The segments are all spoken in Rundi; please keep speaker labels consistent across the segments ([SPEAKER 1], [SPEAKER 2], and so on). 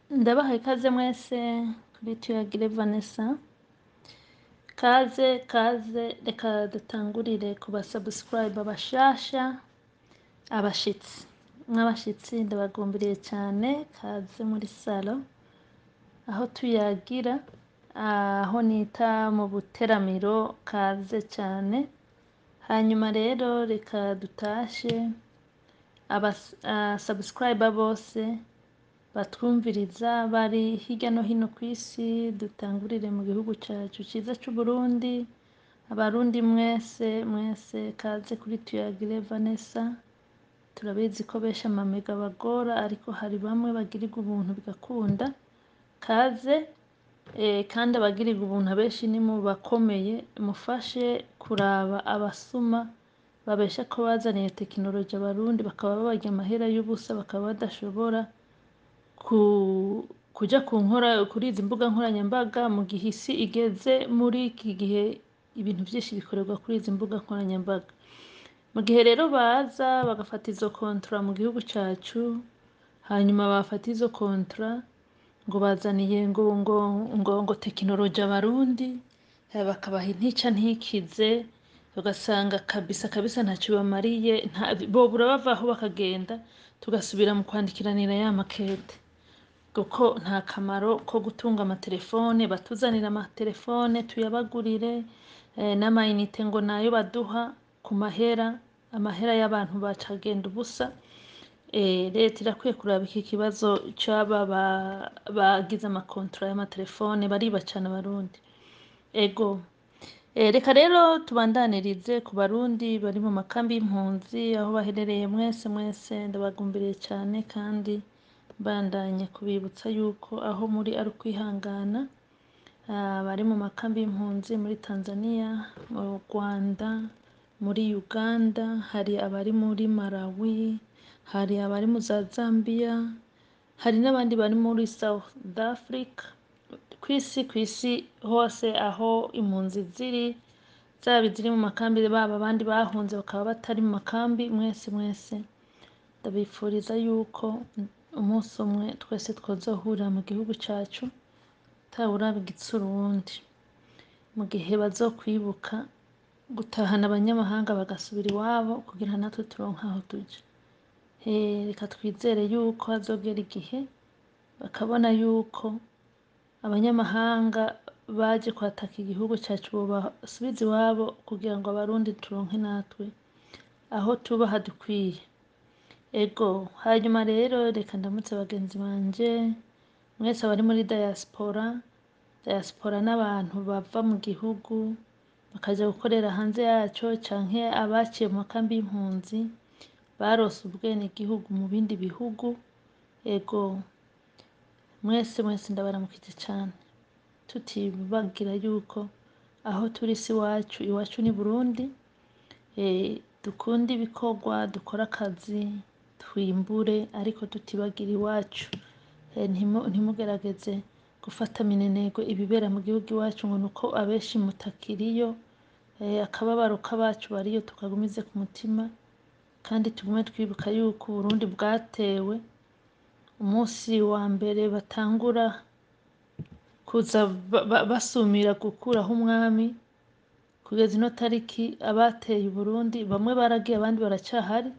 [SPEAKER 1] Ndabahaye ikaze mwese kuri Tuyagire Vanessa. Kaze kaze, reka dutangurire ku ba subscribe bashasha, abashitsi. Mw'abashitsi ndabagumbiriye cyane, kaze muri salon aho tuyagira, aho nita mu buteramiro, kaze cyane. Hanyuma rero reka dutashe aba subscriber bose batwumviriza bari hirya no hino ku isi. Dutangurire mu gihugu cyacu cyiza cy'u Burundi. Abarundi mwese mwese, kaze kuri Tuyagire Vanessa. Turabizi ko benshi amamega bagora, ariko hari bamwe bagirirwa ubuntu bigakunda. Kaze. Kandi abagirirwa ubuntu abenshi ni mu bakomeye. Mufashe kuraba abasuma babesha ko bazaniye tekinoloji Abarundi, bakaba babarya amahera y'ubusa, bakaba badashobora kuja ku nkora kuri izi mbuga nkoranyambaga, mu gihe isi igeze muri iki gihe ibintu vyinshi bikorerwa kuri izi mbuga nkoranyambaga. Mu gihe rero baza bagafata izo contrat mu gihugu cacu, hanyuma bafata izo contrat ngo bazaniye ngo tekinoloji Abarundi, bakabaha intica ntikize, ugasanga kabisa kabisa ntacyo bamariye. Bobura bavaho bakagenda, tugasubira mu kwandikiranira ya makete, kuko nta kamaro ko gutunga amatelefone. Batuzanira amatelefone tuyabagurire, n'amayinite ngo nayo baduha ku mahera, amahera y'abantu bacagenda ubusa. Leta irakwiye kuraba iki kibazo c'aba bagize ama contrat y'amatelefone, bariba cane Abarundi. Ego. Reka rero tubandanirize ku Barundi bari mu makambi y'impunzi aho baherereye. Mwese mwese ndabagumbiriye cyane, kandi mbandanya kubibutsa yuko aho muri ari ukwihangana. Bari mu makambi y'impunzi muri Tanzania, mu Rwanda, muri Uganda, hari abari muri Malawi, hari abari mu za Zambia, hari n'abandi bari muri South Africa. Ku isi hose aho impunzi ziri, zaba iziri mu makambi, baba abandi bahunze bakaba batari mu makambi, mwese mwese ndabifuriza yuko umunsi umwe twese twozohurira mu gihugu cacu, atawuraba igitsura uwundi. Mu gihe bazokwibuka gutahana abanyamahanga bagasubira iwabo, kugira natwe turonke aho tuja. Reka twizere yuko hazogera igihe bakabona yuko abanyamahanga baje kwataka igihugu cacu bobasubiza iwabo, kugira ngo Abarundi turonke natwe aho tuba hadukwiye. Ego. Hanyuma rero reka ndamutse bagenzi banje mwese abari muri diaspora. Diaspora n'abantu bava mu gihugu bakaja gukorera hanze yaco, canke abaciye mu makambi y'impunzi barose ubwenegihugu mu bindi bihugu. Ego, mwese mwese ndabaramukije cane, tutibagira yuko aho turi si iwacu, iwacu ni Burundi. Dukunde ibikorwa, dukore akazi, twimbure, ariko tutibagira iwacu. Ntimugerageze gufata minenegwe ibibera mu gihugu iwacu ngo nuko abenshi mutakiriyo. Akababaro k'abacu bariyo tukagumize ku mutima, kandi tugume twibuka yuko Uburundi bwatewe umunsi wa mbere batangura kuza basumira gukuraho umwami. Kugeza ino tariki abateye Uburundi bamwe baragiye, abandi baracahari.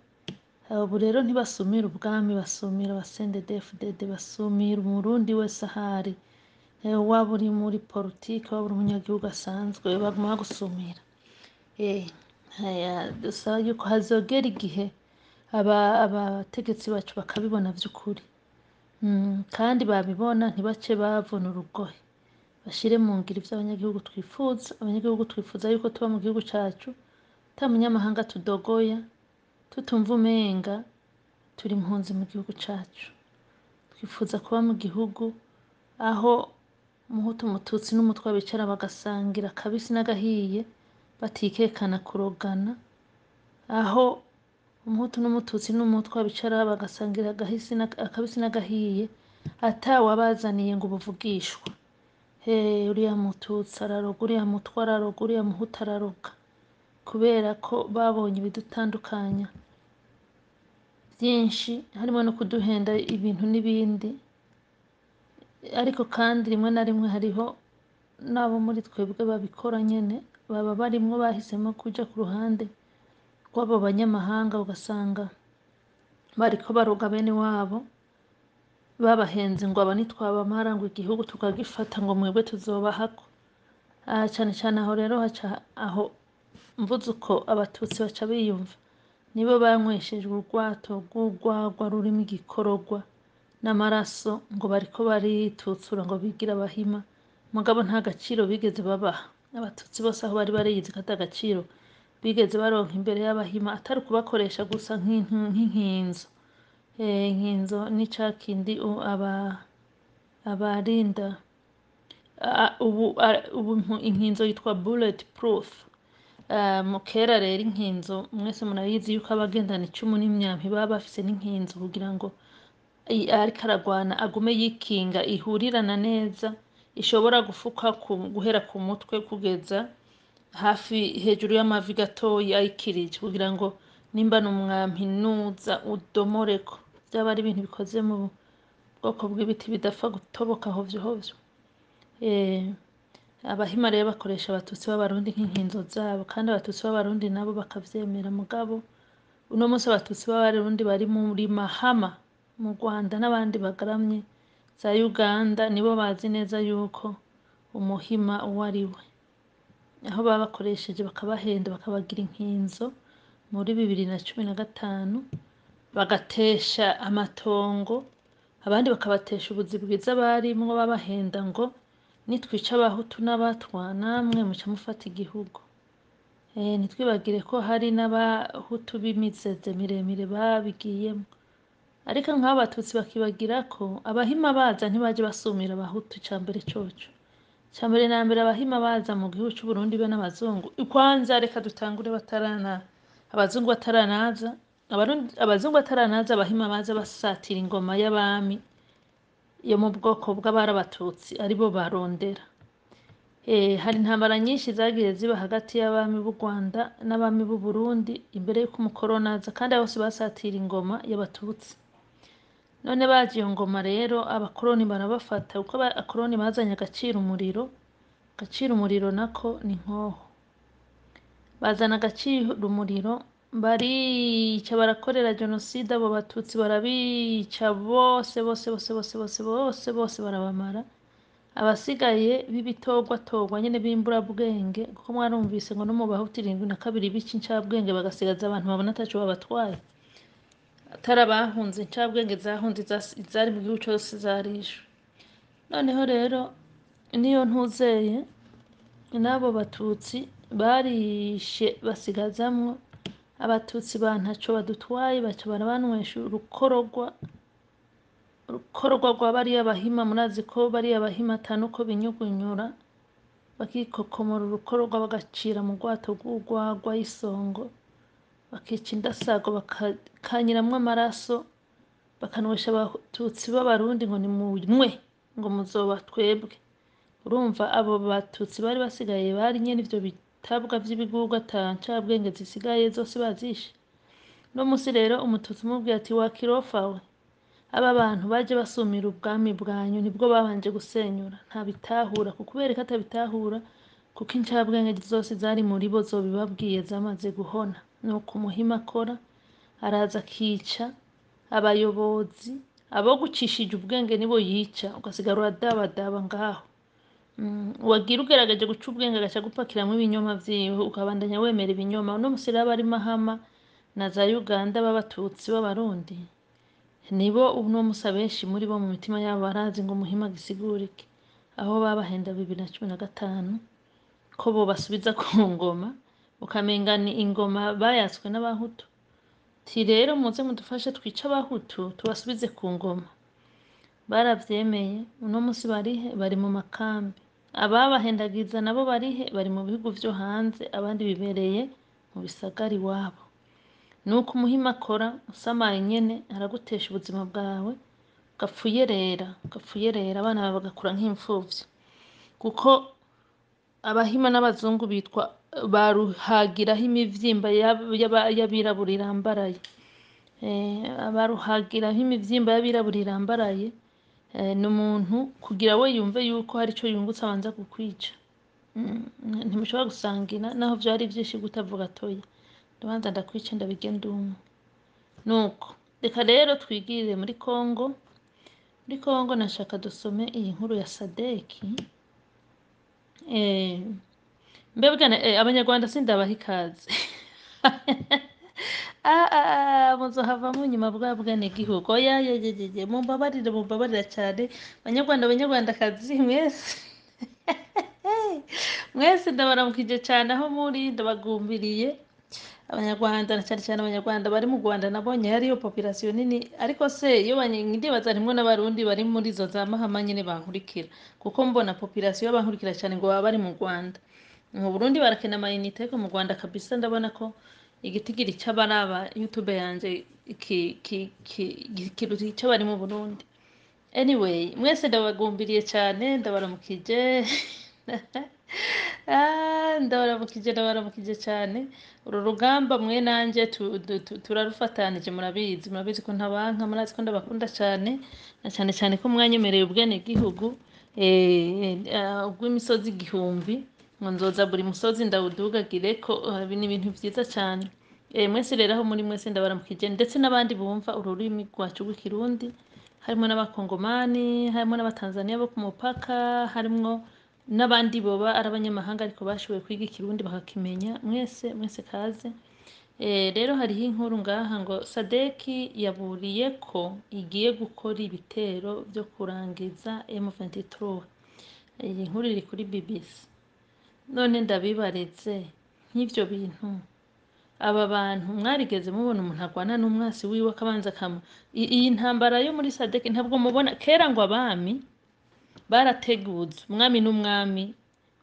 [SPEAKER 1] Ubu rero ntibasumira ubwami, basumira aba CNDD-FDD, basumira Umurundi wese ahari. Waba uri muri politike, waba uri umunyagihugu asanzwe, baguma bagusumira. Dusaba yuko hazogera igihe abategetsi bacu bakabibona vy'ukuri. Kandi babibona ntibace bavuna urugohe, bashire mu ngiro ivyo abanyagihugu twifuza. Abanyagihugu twifuza yuko tuba mu gihugu cacu ata munyamahanga tudogoya, tutumva umenga turi impunzi mu gihugu cacu. Twifuza kuba mu gihugu aho Umuhutu, Umututsi n'Umutwa bicara bagasangira akabisi n'agahiye, batikekana kurogana, aho Umuhutu n'Umututsi n'Umutwa bicara bagasangira akabisi n'agahiye, atawabazaniye ngo buvugishwa. Uriya Mututsi araroga, uriya Mutwa araroga, uriya Muhutu araroga, kubera ko babonye ibidutandukanya vyinshi, harimo no kuduhenda ibintu n'ibindi. Ariko kandi rimwe na rimwe hariho n'abo muri twebwe babikora nyene, baba barimwo bahisemo kuja ku ruhande rw'abo banyamahanga, ugasanga bariko baroga bene wabo, babahenze ngo aba nitwabamara ngo igihugu tukagifata ngo mwebwe tuzobahako. Cane cane aho rero haca aho mvuze uko abatutsi baca biyumva, nibo banyweshejwe urwato rw'urwagwa rurimo igikororwa n'amaraso, ngo bariko baritutsura ngo bigire abahima, mugabo nta gaciro bigeze babaha. Abatutsi bose aho bari bariyizi ko ata gaciro bigeze baronka imbere y'abahima, atari ukubakoresha gusa nk'inkinzo. Inkinzo ni ca kindi abarinda ubu inkinzo yitwa bullet proof. Mu kera rero inkinzo mwese murayizi yuko abagendana icumu n'imyampi baba bafise n'inkinzo kugira ngo ariko aragwana agume yikinga, ihurirana neza, ishobora gufuka guhera ku mutwe kugeza hafi hejuru y'amavi gatoyi ayikirije, kugira ngo nimba n'umwampi nuza udomoreko. Vyaba ari ibintu bikoze mu bwoko bw'ibiti bidapfa gutoboka hovyo hovyo. Abahima rero bakoresha abatutsi b'abarundi nk'inkinzo zabo, kandi abatutsi b'abarundi nabo bakavyemera. Mugabo uno munsi abatutsi b'abarundi bari muri Mahama mu Rwanda n'abandi bagaramye za Uganda nibo bazi neza yuko umuhima uwo ari we, aho baba bakoresheje bakabahenda bakabagira inkinzo muri 2015, bagatesha amatongo abandi, bakabatesha ubuzi bwiza barimwo, babahenda ngo nitwica abahutu n'abatwa namwe muca mufata igihugu. Ntitwibagire ko hari n'abahutu b'imizeze miremire babigiyemo, ariko nk'abo batutsi bakibagira ko abahima baza ntibaje basumira abahutu. Icambere coco, icambere na mbere, abahima baza mu gihugu c'Uburundi be n'abazungu. Kwanza reka dutangure batarana, abazungu bataranaza, abarundi, abazungu bataranaza, abahima baza basatira ingoma y'abami yo mu bwoko bw'abari abatutsi, aribo barondera. Hari intambara nyinshi zagiye ziba hagati y'abami b'u Rwanda n'abami b'u Burundi imbere y'uko umukoroni aza, kandi bose basatira ingoma y'abatutsi. None baje iyo ngoma rero abakoroni barabafata, kuko abakoroni bazanye agaciro umuriro, agaciro umuriro nako ni nkoho, bazana agaciro umuriro, barica, barakorera jenoside abo batutsi, barabica bose bose bose bose bose bose bose, barabamara. Abasigaye b'ibitogwatorwa nyene b'imburabwenge, kuko mwarumvise ngo no mu bahutu 72 bica incabwenge, bagasigaza abantu babona ataco babatwaye, atari abahunze incabwenge zahunze izari mu gihugu cose zarishwe. Noneho rero niyo ntuzeye n'abo batutsi barishe, basigazamwo abatutsi ba ntaco badutwaye, baca barabanywesha urukorogwa, urukorogwa rwa bariya bahima. Murazi ko bariya bahima ata nuko binyugunyura, bakikokomora urukorogwa bagacira mu rwato rw'urwagwa y'isongo, bakica indasago, bakakanyiramwo amaraso, bakanywesha abatutsi b'abarundi ngo nimunywe, ngo muzoba twebwe. Urumva abo batutsi bari basigaye bari nyene ivyo bitabwa vy'ibigugu, ata ncabwenge zisigaye, zose bazishe. No musi rero umututsi umubwiye ati wa kirofa we, aba bantu baje basumira ubwami bwanyu, nibwo babanje gusenyura, ntabitahura. Kukubereka atabitahura, kuko incabwenge zose zari muri bo zobibabwiye zamaze guhona. Nuko umuhima akora, araza akica abayobozi, abo gucishije ubwenge nibo yica, ugasigara uradabadaba ngaho. Wagira ugerageje guca ubwenge agaca gupakiramwo ibinyoma vyiwe, ukabandanya wemera ibinyoma. Uno musi rero abari Mahama na za Uganda b'abatutsi b'abarundi nibo uno musi abenshi muri bo mu mitima yabo barazi ngo umuhima gisigura iki, aho babahenda 2015 ko bobasubiza ku ngoma, ukamenga ni ingoma bayatswe n'abahutu. Ti rero muze mudufashe twice abahutu tubasubize ku ngoma. Baravyemeye. Uno musi barihe? Bari mu makambi. Ababahendagiza nabo barihe? Bari mu bihugu vyo hanze, abandi bibereye mu bisagara iwabo. Nuko umuhima akora, usamaye nyene aragutesha ubuzima bwawe, ugapfuyerera, ugapfuyerera, abana bawe bagakura nk'imfuvyi, kuko abahima n'abazungu bitwa baruhagiraho imivyimba y'abirabura irambaraye. Baruhagiraho imivyimba y'abirabura irambaraye. Ni umuntu kugira we yumve yuko hari ico yungutse abanza kukwica. Ntimushobora gusangira naho vyari vyinshi gute, avuga atoya ndabanza ndakwica ndabirya ndumwe. Nuko reka rero twigirire muri Congo. Muri Congo nashaka dusome iyi nkuru ya Sadeki. Mbebwe abanyarwanda sindabaha ikaze. Ah, ah, ah, muzohavamo nyuma bwa bwenegihugu. Oya ye ye ye ye, mumbabarire, mumbabarira cyane banyarwanda, banyarwandakazi mwese, mwese ndabaramukije cyane aho muri, ndabagumbiriye abanyarwanda, na cyane cyane abanyarwanda bari mu Rwanda. Nabonye hariyo population nini, ariko se iyo ndibaza harimwo n'abarundi bari muri izo za Mahama nyene bankurikira, kuko mbona population y'abankurikira cyane ngo baba bari mu Rwanda. Mu Burundi barakena amayinite, ariko mu Rwanda kabisa ndabona ko igitigiri c'abaraba YouTube yanje kiruta ic'abari mu Burundi. Anyway, mwese ndabagumbiriye cyane, ndabaramukije. Ah, ndabaramukije, ndabaramukije cyane. Uru rugamba mwe nanje turarufatanije, murabizi, murabizi ko ntabanka, murazi ko ndabakunda cyane, na cyane cyane ko mwanyemereye ubwenegihugu bw'imisozi igihumbi, ngo nzoza buri musozi ndawudugagireko. Ibi ni ibintu vyiza cyane. Mwese rero aho muri mwese ndabaramukije, ndetse n'abandi bumva ururimi rwacu rw'ikirundi, harimo n'abakongomani, harimo n'abatanzaniya bo ku mupaka, harimwo n'abandi boba ari abanyamahanga ariko bashoboye kwiga ikirundi bakakimenya. Mwese mwese kaze. Rero hariho inkuru ngaha ngo Sadeki yaburiye ko igiye gukora ibitero vyo kurangiza M23. Iyi nkuru iri kuri BBC. None ndabibaretse, nk'ivyo bintu aba bantu mwarigeze mubona umuntu agwana n'umwasi wiwe akabanza akamu iyi ntambara yo muri Sadeki ntabwo mubona kera ngo abami barateguza, umwami n'umwami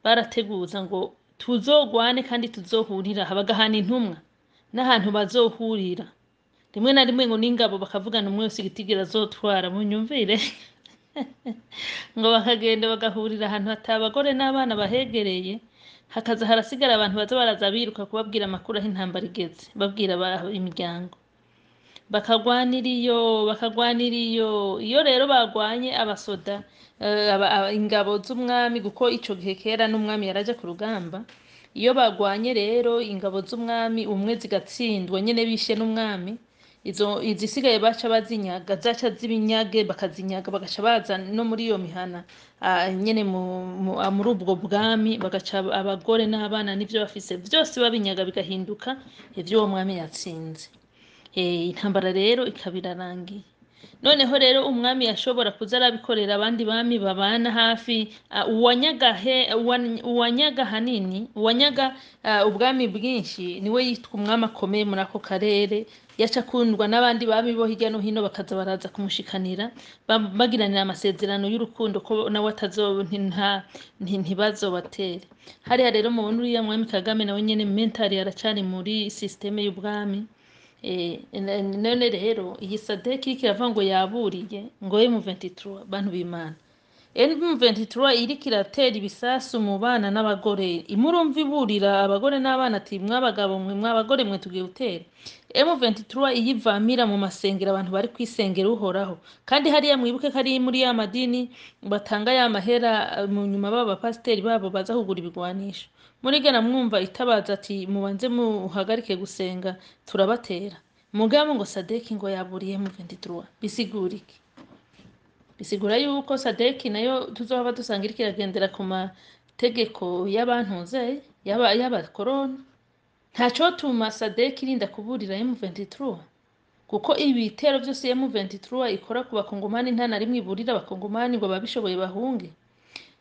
[SPEAKER 1] barateguza ngo tuzogwane kandi tuzohurira aha, bagahana intumwa n'ahantu bazohurira, rimwe na rimwe ngo n'ingabo bakavugana umwe wese igitigiri azotwara, munyumvire, ngo bakagenda bagahurira ahantu hataba abagore n'abana bahegereye, hakaza harasigara abantu baza baraza biruka kubabwira amakuru aho intambara igeze, babwira imiryango, bakagwanira iyo, bakagwanira iyo. Iyo rero bagwanye abasoda, ingabo z'umwami, kuko ico gihe kera n'umwami yaraja ku rugamba, iyo bagwanye rero ingabo z'umwami umwe zigatsindwa nyene bishe n'umwami, izo izisigaye baca bazinyaga, zaca z'ibinyage, bakazinyaga bagaca baza no muri iyo mihana, nyene muri ubwo bwami, bagaca abagore n'abana n'ivyo bafise vyose babinyaga, bigahinduka ivyo uwo mwami yatsinze. Intambara rero ikaba irarangiye. Noneho rero umwami yashobora kuza arabikorera abandi bami babana hafi, uwanyaga hanini, uwanyaga ubwami bwinshi niwe yitwa umwami akomeye muri ako karere, yaca akundwa n'abandi bami bo hirya no hino, bakaza baraza kumushikanira, bagiranira amasezerano y'urukundo ko nawe ntibazobatere. Hariya rero mubona uriya mwami Kagame nawe nyene mentally aracari muri système y'ubwami. None rero iyi Sadek iriko iravuga ngo yaburiye ngo M23, bantu b'Imana, M23 iriko iratera ibisasu mu bana n'abagore, imurumva iburira abagore n'abana ati mwabagabo mwe, mwabagore mwe, tugiye gutera. M23 iyivamira mu masengero, abantu bari kwisengera Uhoraho, kandi hariya mwibuke ko ari muri ya madini batanga ya mahera, mu nyuma baba pasiteri babo baza kugura ibigwanisho. Murigana mwumva itabaza ati mubanze muhagarike gusenga turabatera? Mugabo ngo Sadeki ngo yaburiye M23, bisigura iki? Bisigura yuko Sadeki nayo tuzohava dusanga iriko iragendera ku mategeko y'abantuze y'abakoroni. Ntacotuma Sadeki irinda kuburira M23, kuko ibitero vyose M23 ikora ku bakongomani nta na rimwe iburira abakongomani ngo ababishoboye bahunge.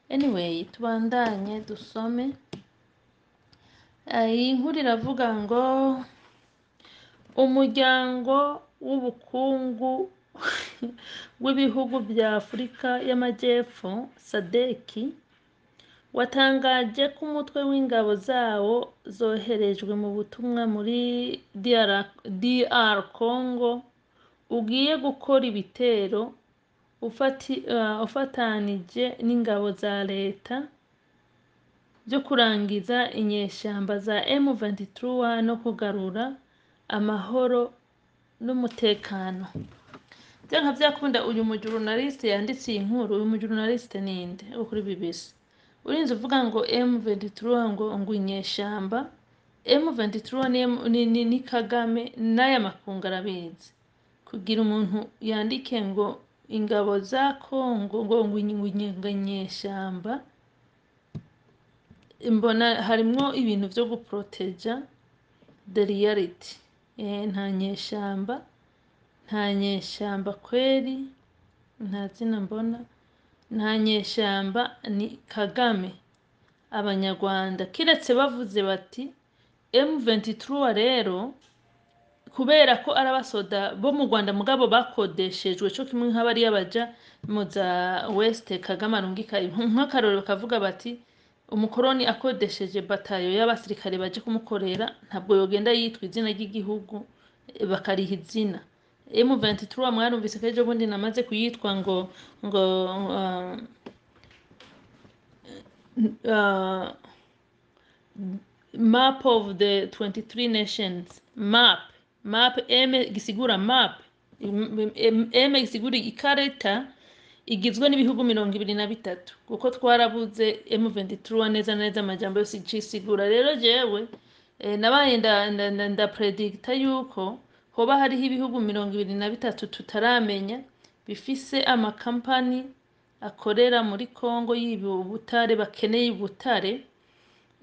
[SPEAKER 1] Anyway, tubandanye dusome. Iyi nkuru iravuga ngo umuryango w'ubukungu w'ibihugu vya Afurika y'Amajepfo Sadeki watangaje ko umutwe w'ingabo zawo zoherejwe mu butumwa muri DR Congo ugiye gukora ibitero ufatanije n'ingabo za leta byo kurangiza inyeshamba za M23 no kugarura amahoro n'umutekano. Vyanka vyakunda uyu mujournaliste yanditse iyi nkuru, uyu mujournaliste ninde wo kuri BBC urinze uvuga ngo M23 ngo inyeshamba? M23 ni Kagame n'aya makungu arabizi. Kugira umuntu yandike ngo ingabo za Congo ngo inyeshamba, mbona harimwo ibintu vyo guproteja the reality. Nta nyeshamba, nta nyeshamba kweri, nta zina mbona, nta nyeshamba, ni Kagame, abanyarwanda. Kiretse bavuze bati M23 rero kubera ko ari abasoda bo mu Rwanda mugabo bakodeshejwe co kimwe nk'abariya baja mu za West Kagame arungika, nk'akarorero bakavuga bati umukoroni akodesheje batayo y'abasirikare baje kumukorera, ntabwo yogenda yitwa izina ry'igihugu, bakariha izina. M23 mwarumvise ko ejo bundi namaze kuyitwa ngo map of the 23 nations, map M gisigura map, M gisigura ikarita igizwe n'ibihugu 23, kuko twarabuze M23 neza neza amajambo yose icisigura. Rero jewe nabaye nda predicta yuko hoba hariho ibihugu 23 tutaramenya bifise amakampani akorera muri Congo yiba ubutare, bakeneye ubutare.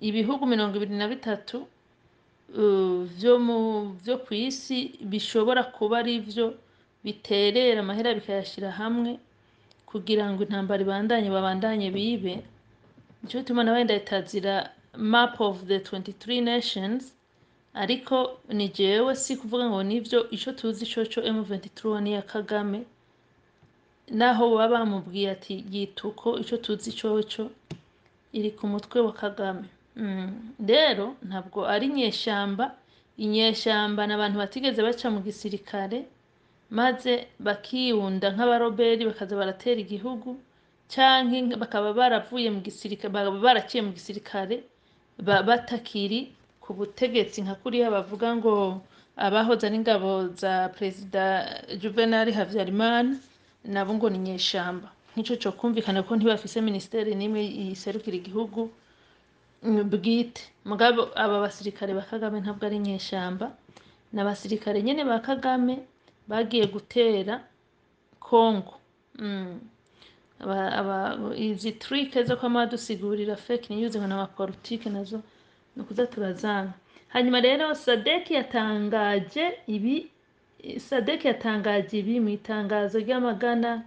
[SPEAKER 1] Ibihugu 23 vyo kw'isi bishobora kuba ari vyo biterera amahera bikayashira hamwe kugira ngo intambara ibandanye, babandanye bibe. Nico gituma nabaye ndayitazira map of the 23 nations, ariko ni jewe, si kuvuga ngo nivyo. Ico tuzi coco, M23 ni iya Kagame, naho baba bamubwiye ati yituko, ico tuzi coco iri ku mutwe wa Kagame. Rero ntabwo ari inyeshamba. Inyeshamba ni abantu batigeze baca mu gisirikare maze bakiyunda nk'abaroberi bakaza baratera igihugu, canke bakaba baravuye mu gisirikare, bakaba baraciye mu gisirikare batakiri ku butegetsi, nka kuriya bavuga ngo abahoze ari ingabo za Perezida Juvenal Habyarimana nabo ngo ni inyeshamba. Nk'ico co kumvikana ko ntibafise minisiteri n'imwe iserukira igihugu bwite. Mugabo aba basirikare ba Kagame ntabwo ari inyeshamba, ni abasirikare nyene ba Kagame bagiye gutera Congo. Izi trick zo kwama badusigurira fake news ngo n'amapolitike nazo ni ukuza turazanga. Hanyuma rero SADC yatangaje ibi, SADC yatangaje ibi mu itangazo ry'amagana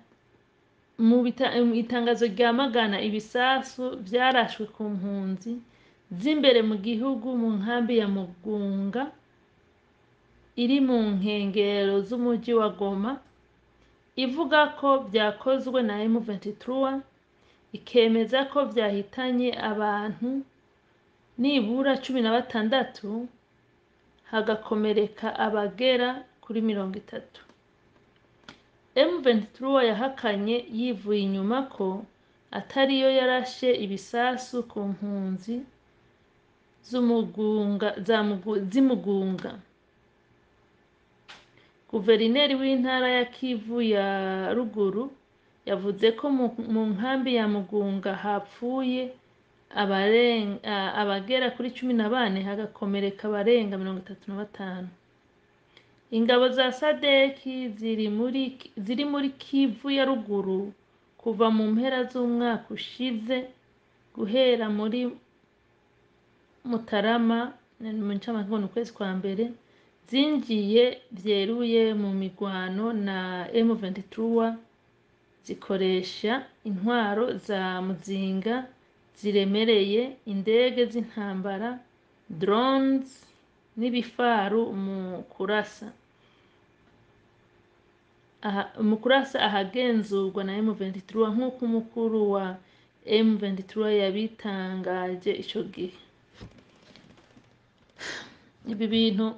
[SPEAKER 1] mu itangazo ryamagana ibisasu vyarashwe ku mpunzi z'imbere mu gihugu mu nkambi ya Mugunga iri mu nkengero z'umuji wa Goma, ivuga ko vyakozwe na M23, ikemeza ko vyahitanye abantu nibura 16 hagakomereka abagera kuri 30. M23 yahakanye yivuye inyuma ko atariyo yarashe ibisasu ku mpunzi z'Imugunga. Guverineri w'intara ya Kivu ya ruguru yavuze ko mu nkambi ya Mugunga hapfuye abagera kuri 14 hagakomereka abarenga 35. Ingabo za SADC ziri muri Kivu ya ruguru kuva mu mpera z'umwaka ushize, guhera muri Mutarama, mu ncamake ngo ni ukwezi kwa mbere, zinjiye vyeruye mu migwano na M23, zikoresha intwaro za muzinga ziremereye, indege z'intambara, drones n'ibifaru mu kurasa ahagenzurwa na M23, nk'uko umukuru wa M23 yabitangaje ico gihe. Ibi bintu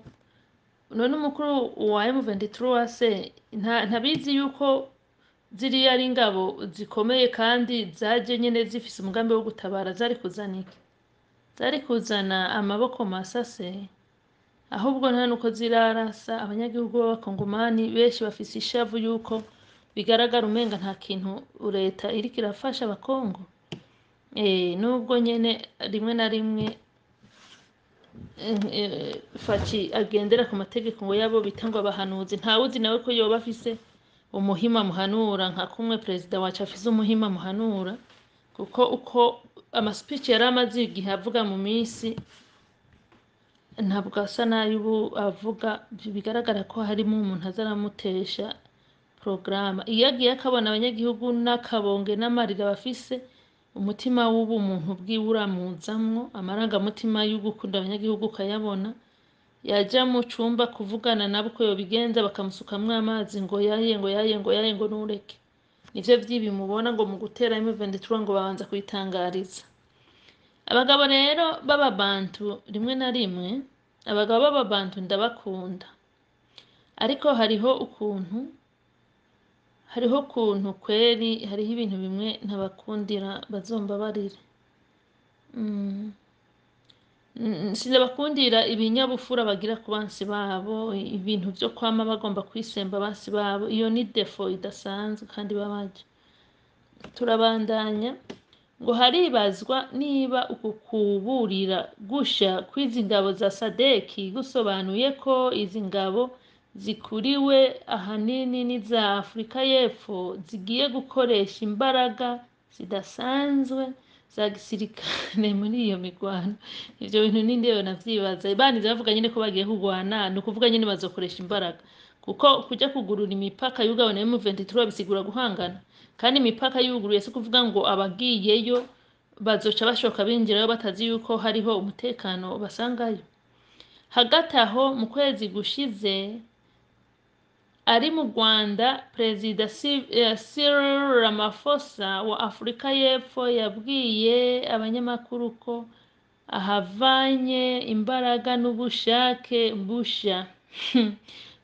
[SPEAKER 1] none umukuru wa M23 se ntabizi yuko ziriya ari ingabo zikomeye kandi zaje nyene zifise umugambi wo gutabara? Zari kuzana iki? Zari kuzana amaboko masase? Ahubwo nta nuko zirarasa. Abanyagihugu b'abakongomani benshi bafise ishavu yuko bigaragara umenga nta kintu leta iriko irafasha abakongo. Nubwo nyene rimwe na rimwe Fatshi agendera ku mategeko ngo yabo bita ngo abahanuzi, ntawuzi nawe ko yoba afise umuhima muhanura nka kumwe perezida wacu afise umuhima muhanura, kuko uko ama speech yari amaze igihe avuga mu minsi ntabwo asa n'ay'ubu avuga. Bigaragara ko harimo umuntu aza aramutesha porogaramu. Iyo agiye akabona abanyagihugu n'akabonge n'amarira bafise, umutima w'ubumuntu bwiwe uramuzamwo, amarangamutima yo gukunda abanyagihugu ukayabona. Yaja mu cumba kuvugana nabo uko yobigenza, bakamusukamwo amazi ngo yaye, ngo yaye, ngo yaye, ngo nureke. Nivyo vyibi mubona ngo mu gutera M23 ngo babanza kuyitangariza. Abagabo rero b'ababantu, rimwe na rimwe abagabo b'ababantu ndabakunda, ariko hariho ukuntu kweri hariho ibintu bimwe ntabakundira, bazombabarire. Sinabakundira ibinyabufura bagira ku bansi babo, ibintu vyo kwama bagomba kwisemba abansi babo. Iyo ni défaut idasanzwe kandi babaje. Turabandanya ngo haribazwa niba uku kuburira gusha kw'izi ngabo za SADC gusobanuye ko izi ngabo zikuriwe ahanini n'iza Afurika y'Epfo zigiye gukoresha imbaraga zidasanzwe za gisirikare muri iyo mirwano. Ivyo bintu ninde navyibaza? Banize bavuga nyene ko bagiye kurwana, ni ukuvuga nyene bazokoresha imbaraga, kuko kuja kugurura imipaka yugawe na M23 bisigura guhangana. Kandi imipaka yuguruye si kuvuga ngo abagiyeyo bazoca bashoka binjirayo batazi yuko hariho umutekano basangayo. Hagati aho, mu kwezi gushize ari mu Rwanda, Perezida Cyril Ramaphosa wa Afurika y'Epfo yabwiye abanyamakuru ko ahavanye imbaraga n'ubushake busha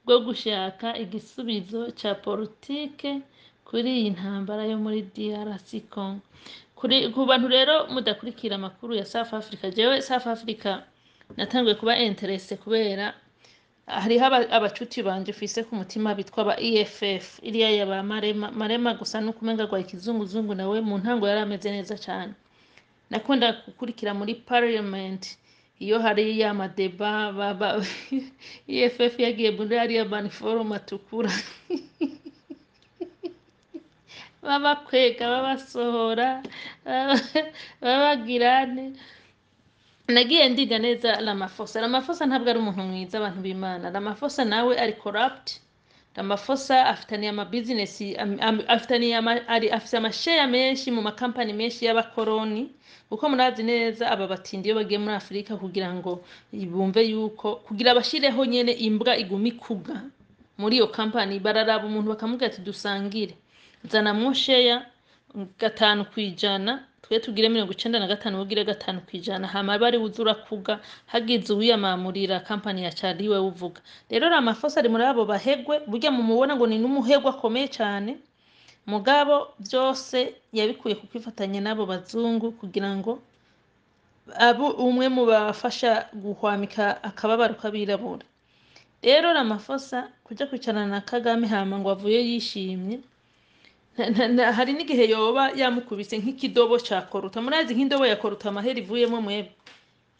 [SPEAKER 1] bwo gushaka igisubizo ca politike kuri iyi ntambara yo muri DRC Congo. Ku bantu rero mudakurikira amakuru ya South Africa, jewe South Africa natanguye kuba intéressé kubera hariho abacuti banje mfise ku mutima bitwa ba EFF, iriya ya ba Marema. Marema gusa nukumenga gwa ikizunguzungu, nawe mu ntango yari ameze neza cane. Nakunda gukurikira muri parliament iyo hari ya ma débats baba EFF yagiye muri ariya ma uniforme atukura, babakwega, babasohora, babagirane. Nagiye ndiga neza Ramaphosa. Ramaphosa ntabwo ari umuntu mwiza, abantu b'Imana. Ramaphosa nawe ari corrupt. Ramaphosa afitaniye ama business afitaniye afise ama share menshi mu makampani menshi y'abakoroni, kuko murazi neza aba batindi iyo bagiye muri Afurika kugira ngo bumve yuko kugira bashireho nyene imbwa iguma ikuga muri iyo kampani, bararaba umuntu bakamubwira ati: "Dusangire, zanamwo share 5%, twe tugire 95, ugire 5%." Hama bari wuzura kuga hagize uwiyamamurira kampani ya Charlie we uvuga. Rero Ramaphosa ari muri abo bahegwe. Burya mumubona ngo ni n'umuhegwe akomeye cyane, mugabo byose yabikuye ku kwifatanya n'abo bazungu kugira ngo abe umwe mu bafasha guhwamika akababaro k'abirabura. Rero Ramaphosa kuja kwicarana na Kagame hama ngo avuye yishimye, hari n'igihe yoba yamukubise nk'ikidobo ca koruta. Murazi nk'indobo ya koruta amahera ivuyemo mwebwe,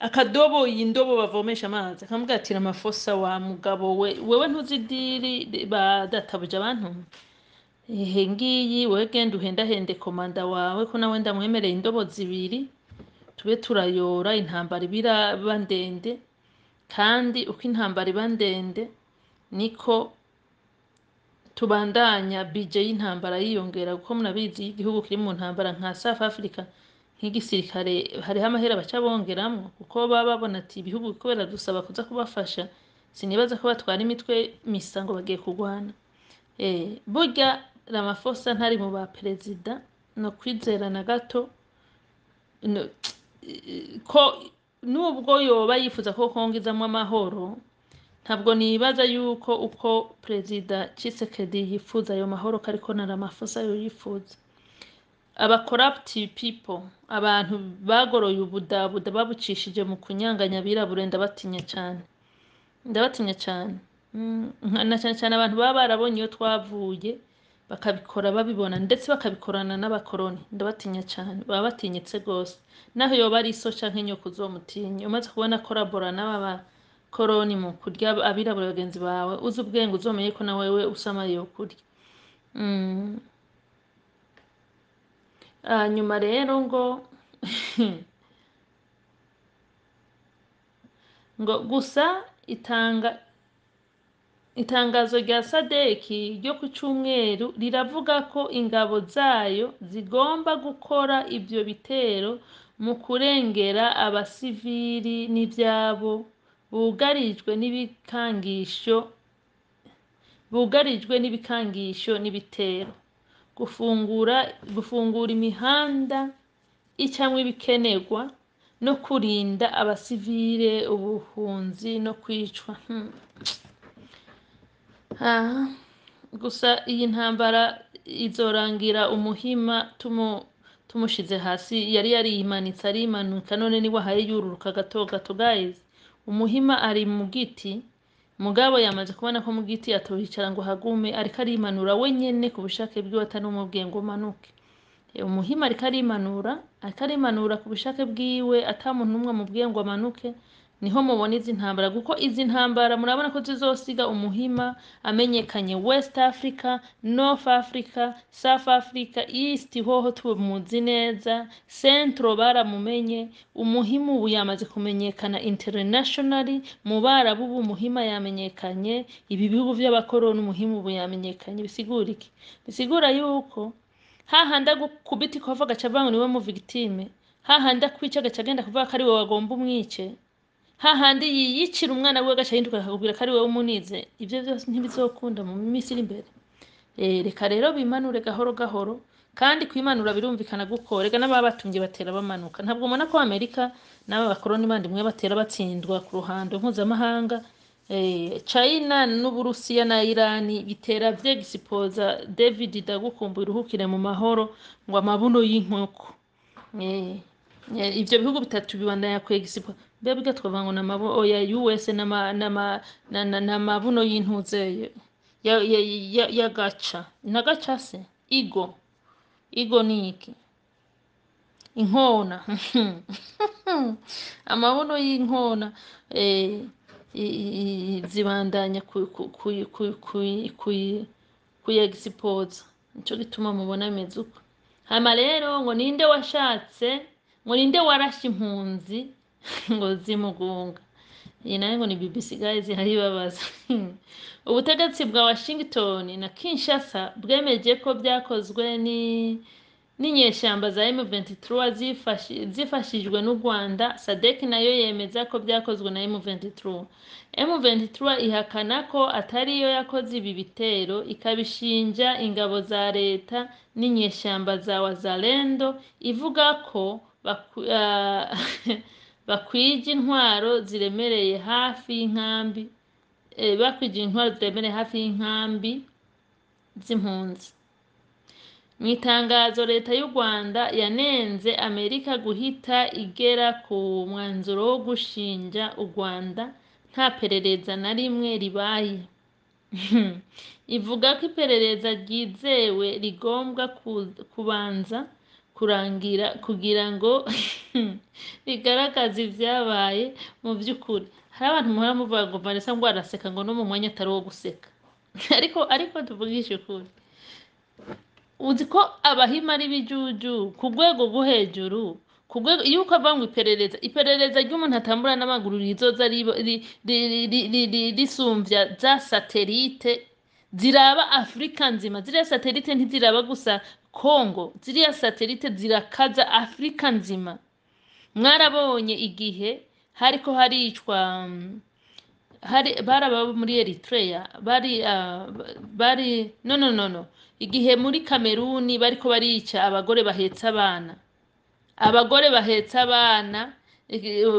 [SPEAKER 1] akadobo, iyi ndobo bavomesha amazi, akamubwira ati: "Ramaphosa wa mugabo we, wewe ntuzi deal ba databuja bantumye? Ehe ngiyi, wewe genda uhendahende komanda wawe ko nawe ndamwemereye indobo zibiri, tube turayora." Intambara ibiraba ndende, kandi uko intambara iba ndende niko tubandanya budget y'intambara yiyongera, kuko murabizi iyo igihugu kiri mu ntambara nka South Africa, nk'igisirikare hariho amahera baca bongeramwo, kuko baba babona ati ibihugu biriko biradusaba kuza kubafasha, sinibaza ko batwara imitwe misa ngo bagiye kurwana. Burya Ramaphosa ntari mu ba perezida no kwizera na gato. Ko nubwo yoba yifuza ko Kongo izamwo amahoro, ntabwo nibaza yuko uko Perezida Tshisekedi yifuza ayo mahoro ko ariko na Ramaphosa yoyifuza. Aba corrupt people, abantu bagoroye ubudabuda babucishije mu kunyanganya abirabure, ndabatinya cane. Ndabatinya cane. Na cane cane abantu baba barabonye iyo twavuye, bakabikora babibona, ndetse bakabikorana n'abakoroni. Ndabatinya cane, baba batinyitse gose. Naho yoba ari so canke nyoko, uzomutinye. Umaze kubona korabora n'aba bakoroni mu kurya abirabura bagenzi bawe, uzi ubwenge, uzomenye ko na wewe usamaye yokurya. Hanyuma rero ngo gusa itanga itangazo rya SADC ryo ku cyumweru riravuga ko ingabo zayo zigomba gukora ivyo bitero mu kurengera abasivili n'ivyabo bugarijwe n'ibikangisho n'ibitero, gufungura imihanda icamwo ibikenerwa no kurinda abasivile ubuhunzi no kwicwa. Ah, gusa iyi ntambara izorangira umuhima tumushize hasi. Yari yariyimanitse, arimanuka, none niwe ahaye yururuka gato gato. Guys, umuhima ari mu giti, mugabo yamaze kubona ko mu giti atohicara ngo hagume, ariko arimanura we nyene ku bushake bwiwe, atanumubwiye ngo manuke. Umuhima ariko arimanura ku bushake bwiwe, ata muntu n'umwe amubwiye ngo amanuke. Niho mubona izi ntambara, kuko izi ntambara murabona ko zizosiga umuhima amenyekanye West Africa, North Africa, South Africa, East hoho tumuzi neza, Central baramumenye. Umuhima ubu yamaze kumenyekana internationally mu Barabu. Ubu umuhima yamenyekanye, ibi bihugu vy'abakoroni umuhima ubu yamenyekanye. Bisigura iki? Bisigura yuko hahandi agukubita ikofa agaca avuga ngo niwe mu victime, hahandi akwica agaca agenda kuvuga ko ari we wagomba umwice, hahandi yiyicira umwana wiwe agaca ahinduka akakubwira ko ari wewe umunize. Ivyo vyose ntibizokunda mu minsi iri imbere. Reka rero bimanure gahoro gahoro, kandi kwimanura birumvikana guko rega n'ababatumye batera bamanuka. Ntabwo mubona ko Amerika n'aba bakoroni bandi mwe batera batsindwa ku ruhando mpuzamahanga? China n'Uburusiya na Irani bitera vyegisipoza. David, ndagukumbuye, uruhukire mu mahoro, ngo amabuno y'inkoko. Ivyo bihugu bitatu bibandanya kwegisipo mbega twavuga ngo namabo oya US n'amabuno y'intuzeye ya gaca nagaca se igo igo ni iki? Inkona, amabuno y'inkona. Zibandanya kuyegisipoza, nico gituma mubona bimeze uko. Hama rero ngo ninde washatse, ngo ninde warashe impunzi ngo zimugunga? Iyi nayo ngo ni BBC. Guys, haribabaza. Ubutegetsi bwa Washington na Kinshasa bwemeje ko byakozwe ni n'inyeshyamba za M23 zifashijwe n'u Rwanda. SADC nayo yemeza ko byakozwe na M23. M23 ihakana ko atariyo yakoze ibi bitero, ikabishinja ingabo za leta n'inyeshyamba za Wazalendo, ivuga ko bakwije intwaro ziremereye hafi y'inkambi, bakwije intwaro ziremereye hafi y'inkambi z'impunzi. Mu itangazo, leta y'u Rwanda yanenze Amerika guhita igera ku mwanzuro wo gushinja u Rwanda nta perereza na rimwe ribaye, ivuga ko iperereza ryizewe rigombwa kubanza kurangira kugira ngo rigaragaze ibyabaye mu by'ukuri. Hari abantu muhora muvuga ngo Vanessa ngo araseka, ngo no mu mwanya atari uwo guseka, ariko tuvugishe ukuri, uzi ko abahima ari ibijuju ku rwego rwo hejuru, ku rwego iyo ukavuga ngo iperereza ry'umuntu atambura n'amaguru rizoza risumvya za satellite ziraba Afurika nzima. Ziriya satellite ntiziraba gusa Congo, ziriya satellite zirakaza Afurika nzima. Mwarabonye igihe hariko haricwa hari bari ababa muri Eritrea, bari no no no no igihe muri Kameruni bariko barica abagore bahetse abana,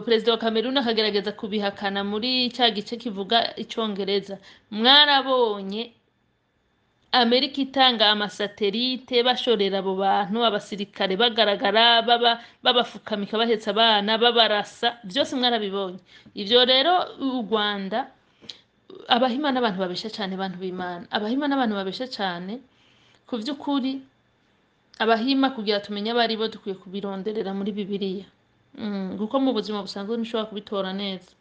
[SPEAKER 1] perezida wa Kameruni akagerageza kubihakana muri cya gice kivuga icongereza. Mwarabonye Amerika itanga amasatelite, bashorera abo bantu, abasirikare bagaragara baba babafukamika bahetse abana, babarasa, byose mwarabibonye. Ivyo rero u Rwanda Abahima n'abantu babesha cane, bantu b'Imana. Abahima n'abantu babesha cane ku vy'ukuri. Abahima, kugira tumenye abari bo, dukwiye kubironderera muri Bibiliya, kuko mu buzima busanzwe ntushobora kubitora neza.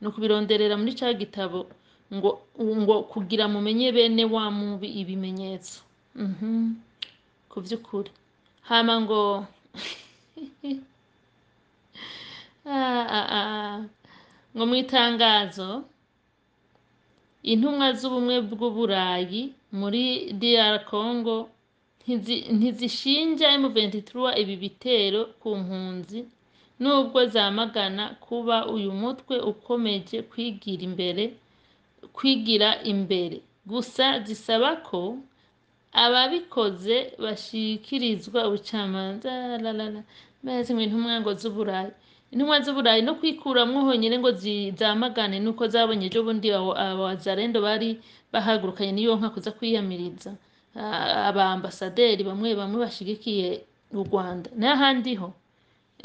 [SPEAKER 1] Ni ukubironderera muri ca gitabo ngo kugira mumenye bene wa mubi ibimenyetso. Ku vy'ukuri. Hama ngo ah, ah, ah. Ngo mu itangazo intumwa z'Ubumwe bw'Uburayi muri DR Congo ntizishinja M23 ibi bitero ku mpunzi, nubwo zamagana kuba uyu mutwe ukomeje kwigira imbere. Gusa zisaba ko ababikoze bashikirizwa ubucamanza. Lalala, mbese ngo intumwa ngo z'Uburayi, intumwa z'Uburayi no kwikuramwo honyine ngo zamagane nuko zabonye ejo bundi abo abazarendo bari bahagurukanye n'iyo nka kuza kwiyamiriza aba ambasaderi bamwe bamwe bashigikiye u Rwanda. N'ahandi ho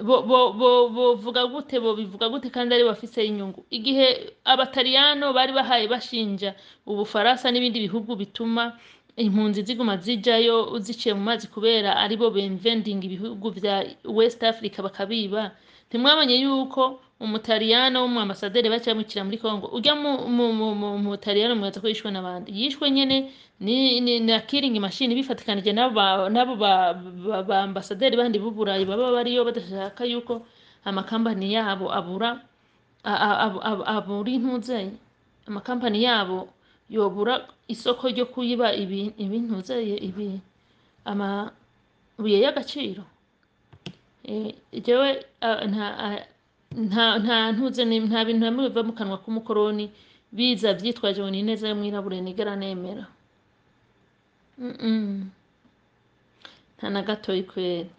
[SPEAKER 1] bo bo bo bovuga gute, bo bivuga gute kandi ari bafise inyungu? Igihe Abataliyano bari bahaye bashinja Ubufaransa n'ibindi bihugu bituma impunzi ziguma zijayo ziciye mu mazi, kubera aribo bemvendinga ibihugu vya West Africa bakabiba, ntimwabonye yuko Umutaliyano w'umu ambasaderi baciye bamwicira muri Congo? Urya mu Mutaliyano mwibaza ko yishwe n'abandi? Yishwe nyene ni na killing machine bifatikanije n'abo ba ambasaderi bandi b'Uburayi baba bariyo badashaka yuko amakampani yabo abura abura intuzeye, amakampani yabo yobura isoko ryo kuyiba ibintuzeye, ibi amabuye y'agaciro. Jewe nta ntuze nta bintu hamwe biva mu kanwa k'umukoroni biza vyitwaje ngo ni ineza y'umwirabure nigera nemera. Nta na gatoyi kweri.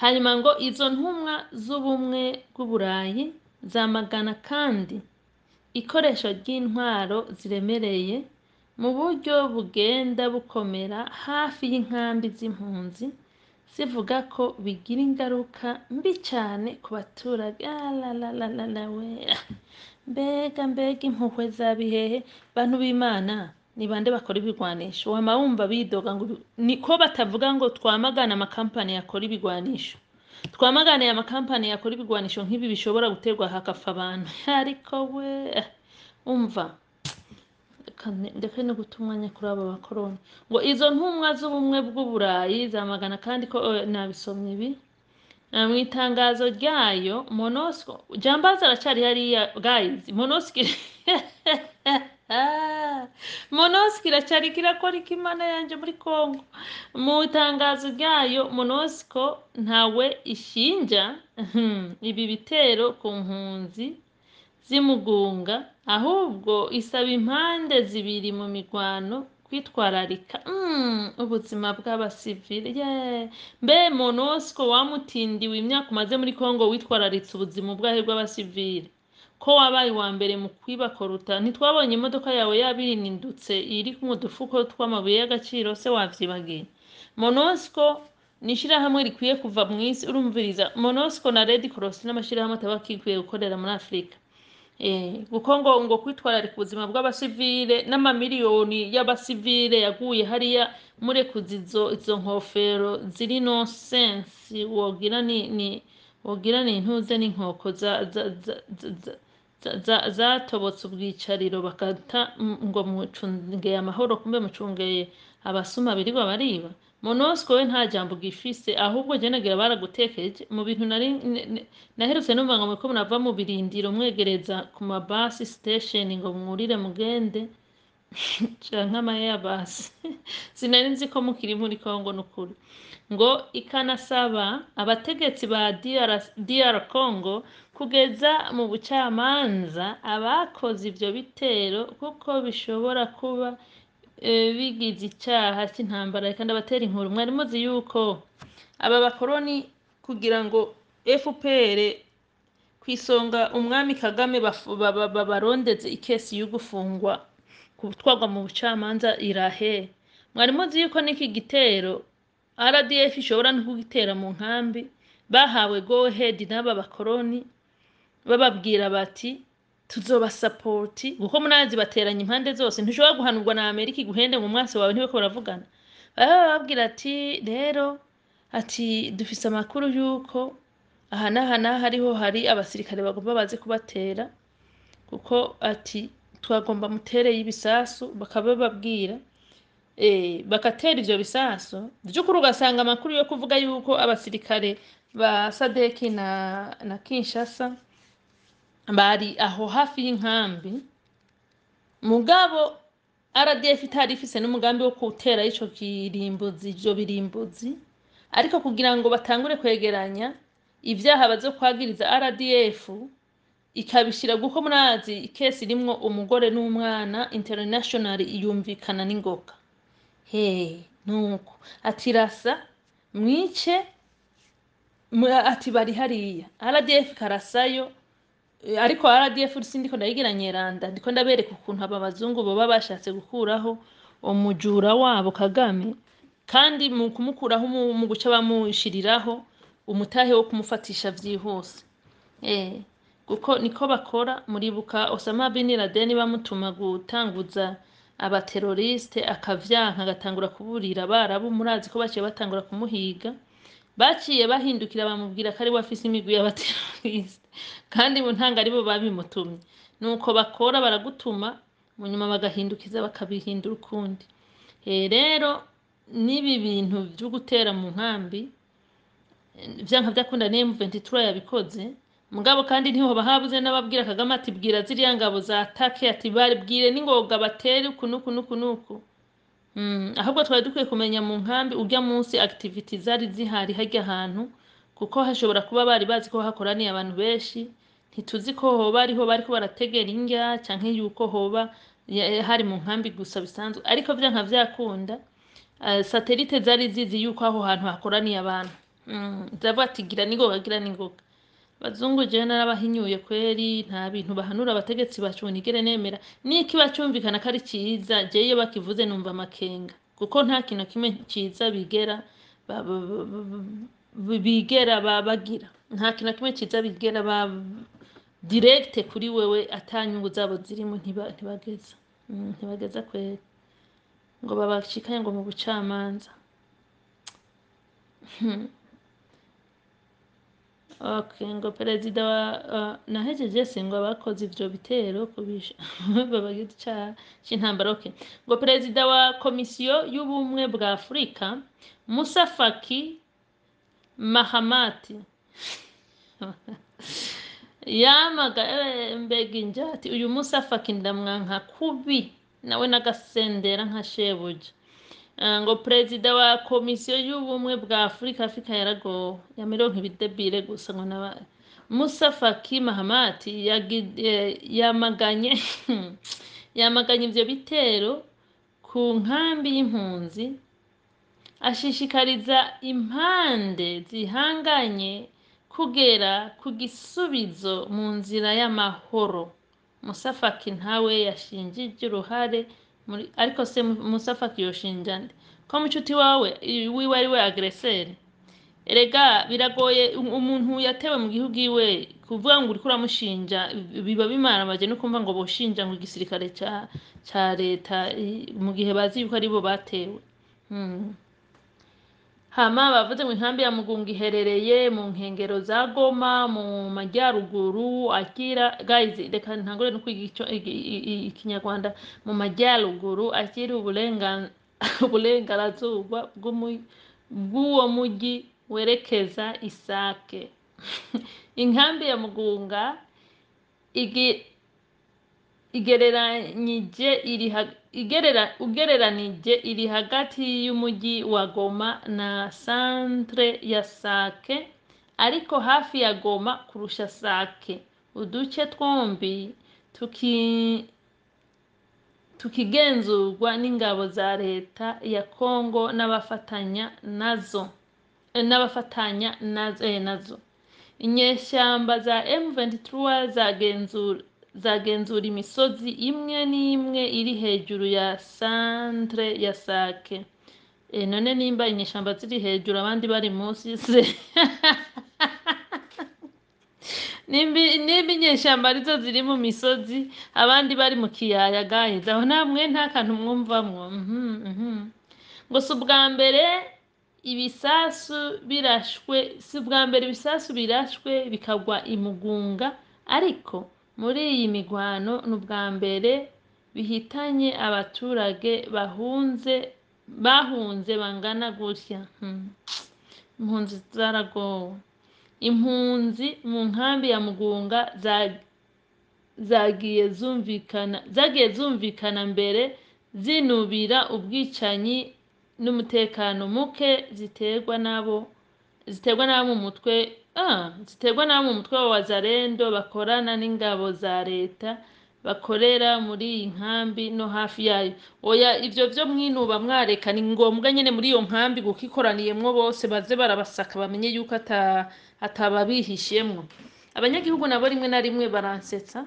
[SPEAKER 1] Hanyuma ngo izo ntumwa z'Ubumwe bw'Uburayi zamagana kandi ikoreshwa ry'intwaro ziremereye mu buryo bugenda bukomera hafi y'inkambi z'impunzi, zivuga ko bigira ingaruka mbi cane ku baturage. Alalalalala we, mbega mbega impuhwe za bihehe! Bantu b'Imana, ni bande bakora ibigwanisho? Wama wumva bidoga ngo niko batavuga ngo twamagane amakampani yakora ibigwanisho, twamagane amakampani yakora ibigwanisho nk'ibi bishobora guterwa hakafa abantu. Ariko we, umva, ndeke no guta umwanya kuri abo bakoroni. Ngo izo ntumwa z'Ubumwe bw'Uburayi zamagana kandi ko nabisomye ibi. Mu itangazo ryayo MONUSCO, Jambazi aracari hariya guys. MONUSCO, MONUSCO iracari kirakora ikimana yanje muri Congo. Mu itangazo ryayo MONUSCO ntawe ishinja ibi bitero ku mpunzi z'imugunga, ahubwo isaba impande zibiri mu mirwano kwitwararika ubuzima bw'abasivile. Yeah. Mbe MONUSCO wamutindiwe, imyaka umaze muri Congo witwararitse ubuzima ubwahe bw'abasivile, ko wabaye uwa mbere mu kwibakoruta? Ntitwabonye imodoka yawe yabirindutse iri mu dufuko tw'amabuye y'agaciro se? Wavyibagiye? MONUSCO ni ishirahamwe rikwiye kuva mu isi. Urumviriza, MONUSCO na Red Cross n'amashirahamwe ataba akikwiye gukorera muri Afurika. Kuko ngo kwitwararika ubuzima bw'abasivile n'amamiliyoni y'abasivile yaguye hariya, murekuza izo nkofero ziri nonsense, wogira ni intuze n'inkoko zatobotse ubwicariro, bakata ngo mucungeye amahoro, kumbe mucungeye abasuma birirwa bariba. MONUSCO we nta jambo gifise, ahubwo je nagira baragutekeje mu bintu nari naherutse numva ngo muriko murava mu birindiro mwegereza ku ma bus station ngo mwurire mugende canke ama airbus. Sinari nzi ko mukiri muri Congo nukuri. Ngo ikanasaba abategetsi ba DR Congo kugeza mu bucamanza abakoze ivyo bitero, kuko bishobora kuba bigize icaha c'intambara. Reka ndabatera inkuru. Mwari muzi yuko aba bakoroni, kugira ngo FPR kwisonga umwami Kagame babarondeze ikesi yo gufungwa, gutwarwa mu bucamanza irahe, mwari muzi yuko n'iki gitero RDF ishobora no kugitera mu nkambi bahawe go ahead n'aba bakoroni, bababwira bati Tuzobasapoti kuko munazi bateranya impande zose. Ntushobora guhanurwa na Amerika iguhende ngo umwasi wawe ntibeko baravugana. Baba bababwira ati rero, ati dufise amakuru yuko aha n'aha n'aha ariho hari abasirikare bagomba baze kubatera, kuko ati twagomba mutereye ibisasu. Bakabababwira, bagatera ivyo bisasu vy'ukuri, ugasanga amakuru yo kuvuga yuko abasirikare ba SADC na Kinshasa bari aho hafi y'inkambi, mugabo RDF itari ifise n'umugambi wo gutera ico kirimbuzi, ivyo birimbuzi, ariko kugira ngo batangure kwegeranya ivyaha bazokwagiriza RDF, ikabishira, kuko murazi ikesi irimwo umugore n'umwana international yumvikana n'ingoga. He nuko ati rasa mwice, ati bari hariya, RDF karasayo. Ariko RDF sindiko ndayigira nyeranda, ndiko ndabereka ukuntu aba bazungu boba bashatse gukuraho umujura wabo Kagame, kandi mu kumukuraho mu guca bamushiriraho umutahe wo kumufatisha vyihuse, kuko niko bakora. Muribuka Osama bin Laden bamutuma gutanguza abateroriste, akavyanka, agatangura kuburira abarabu. Murazi ko baciye batangura kumuhiga, baciye bahindukira bamubwira ko ari we afise imigwi y'abateroriste, kandi mu ntango aribo babimutumye. Nuko bakora, baragutuma, mu nyuma bagahindukiza bakabihindura ukundi. Rero n'ibi bintu vyo gutera mu nkambi, vyanka vyakunda ni M23 yabikoze, mugabo kandi ntihoba habuze n'ababwira Kagame ati bwira ziriya ngabo za take, ati babwire n'ingoga batere uku n'uku n'uku n'uku. Ahubwo twari dukwiye kumenya mu nkambi urya munsi activity zari zihari harya hantu, kuko hashobora kuba bari bazi ko hakoraniye abantu benshi. Ntituzi ko hoba ariho bariko barategera indya, canke yuko hoba hari mu nkambi gusa bisanzwe, ariko vyanka vyakunda satellite zari zizi yuko aho hantu hakoraniye abantu. Zavuga ati gira n'ingoga, gira n'ingoga. Abazungu jewe narabahinyuye kweri, nta bintu bahanura abategetsi bacu ngo nigere nemera. Niki bacumvikana ko ari ciza, jewe iyo bakivuze numva amakenga, kuko nta kintu kimwe ciza bigera bigera bagira, nta kintu na kimwe ciza bigera ba direct kuri wewe ata nyungu zabo zirimo. Ntibageza, ntibageza kweri ngo babashikanye ngo mu bucamanza. Okay, ngo perezida wa nahejeje se ngo abakoze ivyo bitero kubisha babagize icaha c'intambara. Okay, ngo perezida wa Komisiyo y'Ubumwe bwa Afurika Musa Faki Mahamat yamaga mbega injati uyu Musa Faki, ndamwanka kubi nawe n'agasendera nka shebuja. Ngo perezida wa Komisiyo y'Ubumwe bwa Afurika, Afurika yaragowe, yamerewe nk'ibidebire gusa, ngo naba Musa Faki Mahamat yamaganye ivyo bitero ku nkambi y'impunzi, ashishikariza impande zihanganye kugera ku gisubizo mu nzira y'amahoro. Musa Faki ntawe yashinjije uruhare muri, ariko se Musa Faki yoshinja nde ko mucuti wawe wiwe ari we agresseur? Erega biragoye, umuntu yatewe mu gihugu iwe kuvuga ngo uriko uramushinja biba bimaramaje no kumva ngo boshinja ngo igisirikare ca leta mu gihe bazi yuko aribo batewe. Hama bavuze ngo inkambi ya Mugunga iherereye mu nkengero za Goma mu majyaruguru akira, guys, reka ntangure no kwiga ico ikinyarwanda, mu majyaruguru akira uburengerazuba bw'uwo mujyi werekeza Isake. Inkambi ya Mugunga igereranyije iri ugereranije iri hagati y'umujyi wa Goma na centre ya Sake, ariko hafi ya Goma kurusha Sake. Uduce twombi tukigenzurwa n'ingabo za leta ya Congo n'abafatanya nazo, n'abafatanya nazo. Inyeshyamba za M23 zagenzura imisozi imwe n'imwe iri hejuru ya centre ya Sake. None nimba inyeshyamba ziri hejuru abandi bari munsi se? Nimba inyeshamba arizo ziri mu misozi, abandi bari mu kiyaya, guys, aho namwe nta kantu mwumvamwo. Ngo si ubwa mbere ibisasu birashwe, si ubwa mbere ibisasu birashwe bikagwa imugunga, ariko muri iyi migwano ni ubwa mbere bihitanye abaturage bahunze bangana gutya. Impunzi zaragowe. Impunzi mu nkambi ya Mugunga zagiye zumvikana mbere zinubira ubwicanyi n'umutekano muke ziterwa n'abo mu mutwe wa Wazalendo bakorana n'ingabo za leta bakorera muri iyi nkambi no hafi yayo. Oya, ivyo vyo mwinuba mwareka, ni ngombwa nyene muri iyo nkambi, kuko ikoraniyemwo bose, baze barabasaka bamenye yuko atababihishemwo. Abanyagihugu nabo rimwe na rimwe baransetsa.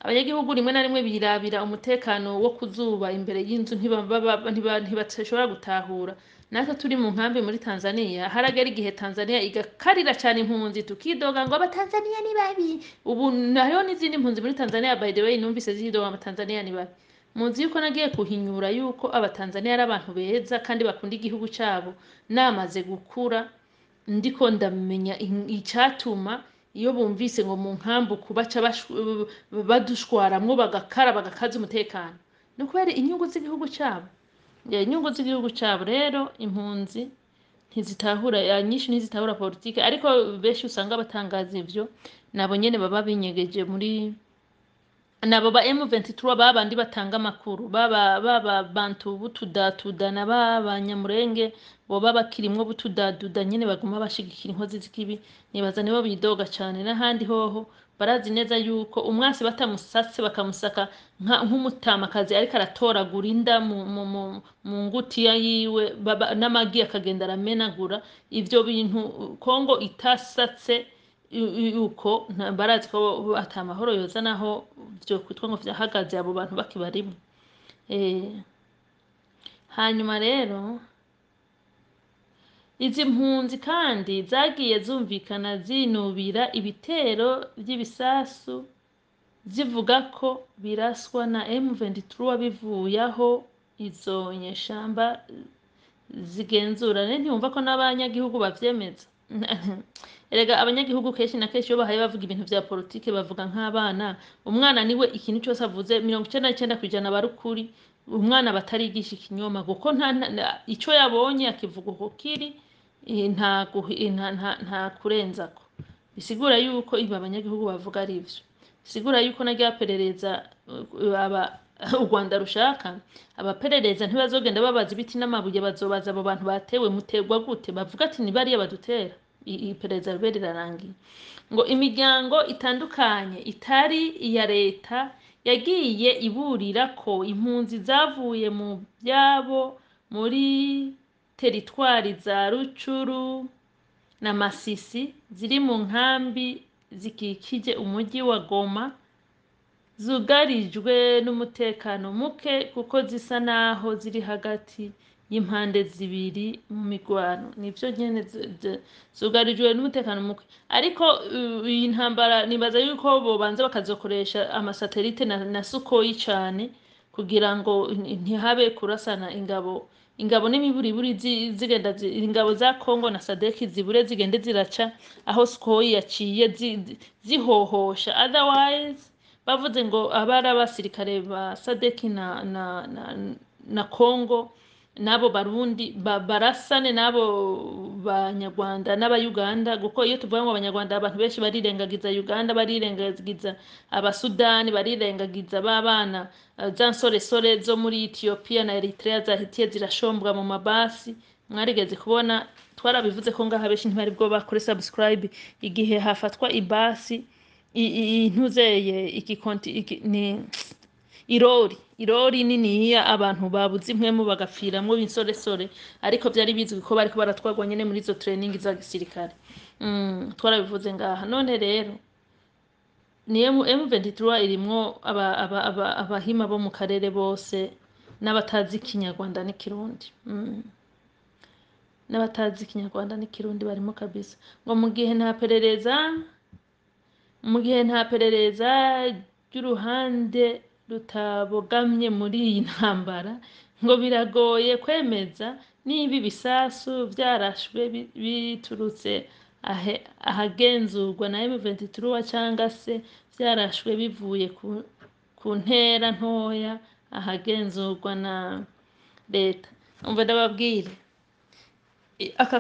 [SPEAKER 1] Abanyagihugu rimwe na rimwe birabira umutekano wo kuzuba imbere y'inzu, ntibashobora gutahura. Natwe turi mu nkambi muri Tanzania, haragera igihe Tanzania igakarira cyane impunzi, tukidoga ngo Abatanzania ni babi. Ubu hariho n'izindi mpunzi muri Tanzania, by the way, numvise zidoga Abatanzania ni babi. Muzi yuko nagiye kuhinyura yuko Abatanzania ari abantu beza kandi bakunda igihugu cyabo namaze gukura, ndiko ndamenya icatuma iyo bumvise ngo mu nkambi kubaca badushwaramwo, bagakara, bagakaza umutekano, ni ukubera inyungu z'igihugu cyabo. Ya, inyungu z'igihugu cyabo. Rero impunzi ntizitahura, ya, nyinshi ntizitahura politike, ariko benshi usanga batangaza ivyo nabo nyene baba binyegeje muri nabo ba M23, babandi batanga amakuru, baba bantu butudatuda na b'abanyamurenge boba bakirimwo butudaduda nyene, baguma bashigikira inkozi z'ikibi. Nibaza nibo bidoga cane. N'ahandi hoho barazi neza yuko umwasi batamusatse bakamusaka nk'umutamakazi ariko aratoragura inda mu ngutiya yiwe, n'amagi akagenda aramenagura ivyo bintu. Kongo itasatse uko barazi ko ata mahoro yoza naho vyo kwitwa ngo vyahagaze abo bantu bakibarimwo. Hanyuma rero izi mpunzi kandi zagiye zumvikana zinubira ibitero vy'ibisasu, zivuga ko biraswa na M23 bivuye aho izo nyeshamba zigenzura. Rero ntiwumva ko n'abanyagihugu bavyemeza? Erega abanyagihugu kenshi na kenshi iyo bahaye bavuga ibintu vya politike bavuga nk'abana. Umwana niwe ikintu cyose avuze 99% aba ari ukuri. Umwana batarigisha ikinyoma, kuko ico yabonye akivuga uko kiri, nta kurenzako. Bisigura yuko ibi abanyagihugu bavuga ari ivyo. Bisigura yuko na rya perereza aba u Rwanda rushaka, abaperereza ntibazogenda babaza ibiti n'amabuye, bazobaza abo bantu batewe: mutegwa gute? Bavuga ati ni bariya badutera. Iperereza ribe rirarangiye. Ngo imiryango itandukanye itari iya leta yagiye iburira ko impunzi zavuye mu byabo muri teritwari za Rucuru na Masisi ziri mu nkambi zikikije umujyi wa Goma zugarijwe n'umutekano muke, kuko zisa naho ziri hagati y'impande zibiri mu migwano. Nivyo nyene, zugarijwe n'umutekano muke. Ariko iyi ntambara nibaza yuko bobanza bakazokoresha amasatelite na Sukhoi cane kugira ngo ntihabe kurasana. Ingabo n'imiburiburi zigenda ingabo za Congo na SADC zibure zigende ziraca aho Sukhoi yaciye zihohosha. Otherwise bavuze ngo abari abasirikare ba SADC na Congo n'abo Barundi barasane n'abo Banyarwanda n'Abayuganda, kuko iyo tuvuga ngo Abanyarwanda, abantu benshi barirengagiza Uganda, barirengagiza Abasudani, barirengagiza b'abana za nsoresore zo muri Ethiopia na Eritrea zahitiye zirashombwa mu mabasi. Mwarigeze kubona, twarabivuze ko ngaha benshi ntibari bwo bakore subscribe, igihe hafatwa ibasi intuzeye iki konti iki, ni irori niniya, abantu babuze impwemu bagapfiramwo b'insoresore, ariko vyari bizwi ko bariko baratwarwa nyene muri izo training za gisirikare. Twarabivuze ngaha. None rero ni M23 irimwo abahima bo mu karere bose n'abatazi Ikinyarwanda n'Ikirundi. N'abatazi Ikinyarwanda n'Ikirundi barimo kabisa. Ngo mu gihe nta perereza Mu gihe nta perereza ry'uruhande rutabogamye muri iyi ntambara, ngo biragoye kwemeza niba ibisasu vyarashwe biturutse ahagenzurwa na M23 cyangwa se vyarashwe bivuye ku ntera ntoya ahagenzurwa na leta. Umva ndababwire, aka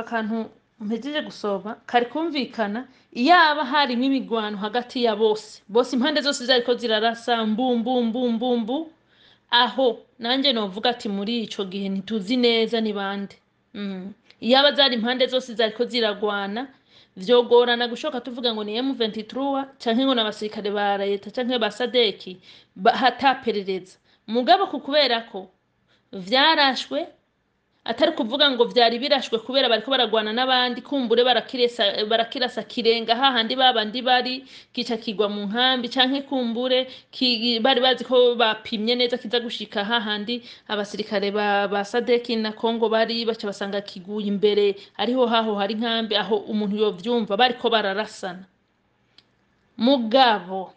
[SPEAKER 1] kantu mpejeje gusoma kari kumvikana iyaba harimo imigwano hagati ya bose bose, impande zose zariko zirarasa mbu mbu mbu mbu mbu. Aho nanjye novuga ati muri ico gihe ntituzi neza ni bande. Iyaba zari impande zose zariko ziragwana, vyogorana gushoka tuvuga ngo ni M23 canke ngo n'abasirikare ba leta canke ba SADC hataperereza. Mugabo ku kubera ko vyarashwe, atari kuvuga ngo vyari birashwe kubera bariko baragwana n'abandi, kumbure barakiresa, barakirasa kirenga hahandi babandi bari, kica kigwa mu nkambi, canke kumbure bari bazi ko bapimye neza kiza gushika hahandi abasirikare ba SADC na Congo bari, baca basanga kiguye imbere ariho haho hari nkambi. Aho umuntu yovyumva bariko bararasana. Mugabo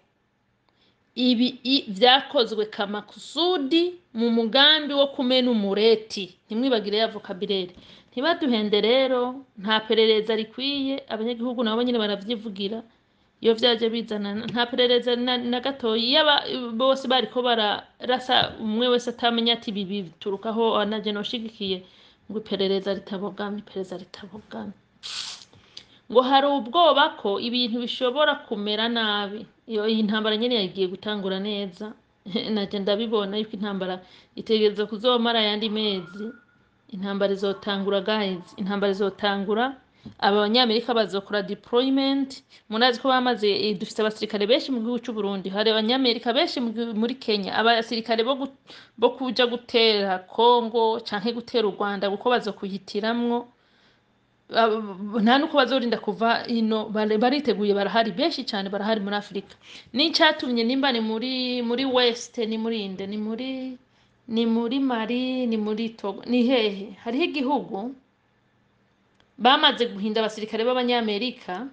[SPEAKER 1] ibi vyakozwe kamakusudi mu mugambi wo kumena umureti. Ntimwibagire ya vocabulaire, ntibaduhende rero. Nta perereza rikwiye, abanyagihugu nabo nyene baravyivugira. Iyo vyaje bizana nta perereza na gatoyi, yaba bose bariko bararasa, umwe wese atamenya ati ibi biturukaho. Naje noshigikiye ngo iperereza ritabogamye, iperereza ritabogamye. Ngo hari ubwoba ko ibintu bishobora kumera nabi. Iyo iyi ntambara nyene yagiye gutangura neza, naje ndabibona yuko intambara itegerezwa kuzomara ayandi mezi. Intambara izotangura, guys, intambara izotangura. Aba banyamerika bazokora deployment. Murazi ko bamaze, dufise abasirikare benshi mu gihugu c'u Burundi, hari abanyamerika benshi muri Kenya, abasirikare bo kuja gutera Congo canke gutera u Rwanda, kuko bazokuhitiramwo. Nta nuko bazorinda kuva ino, bariteguye, barahari benshi cyane, barahari muri Afurika. N'icatumye nimba ni muri West, ni muri inde, ni muri Mali, ni muri Togo, ni hehe, hariho igihugu bamaze guhinda abasirikare b'abanyamerika,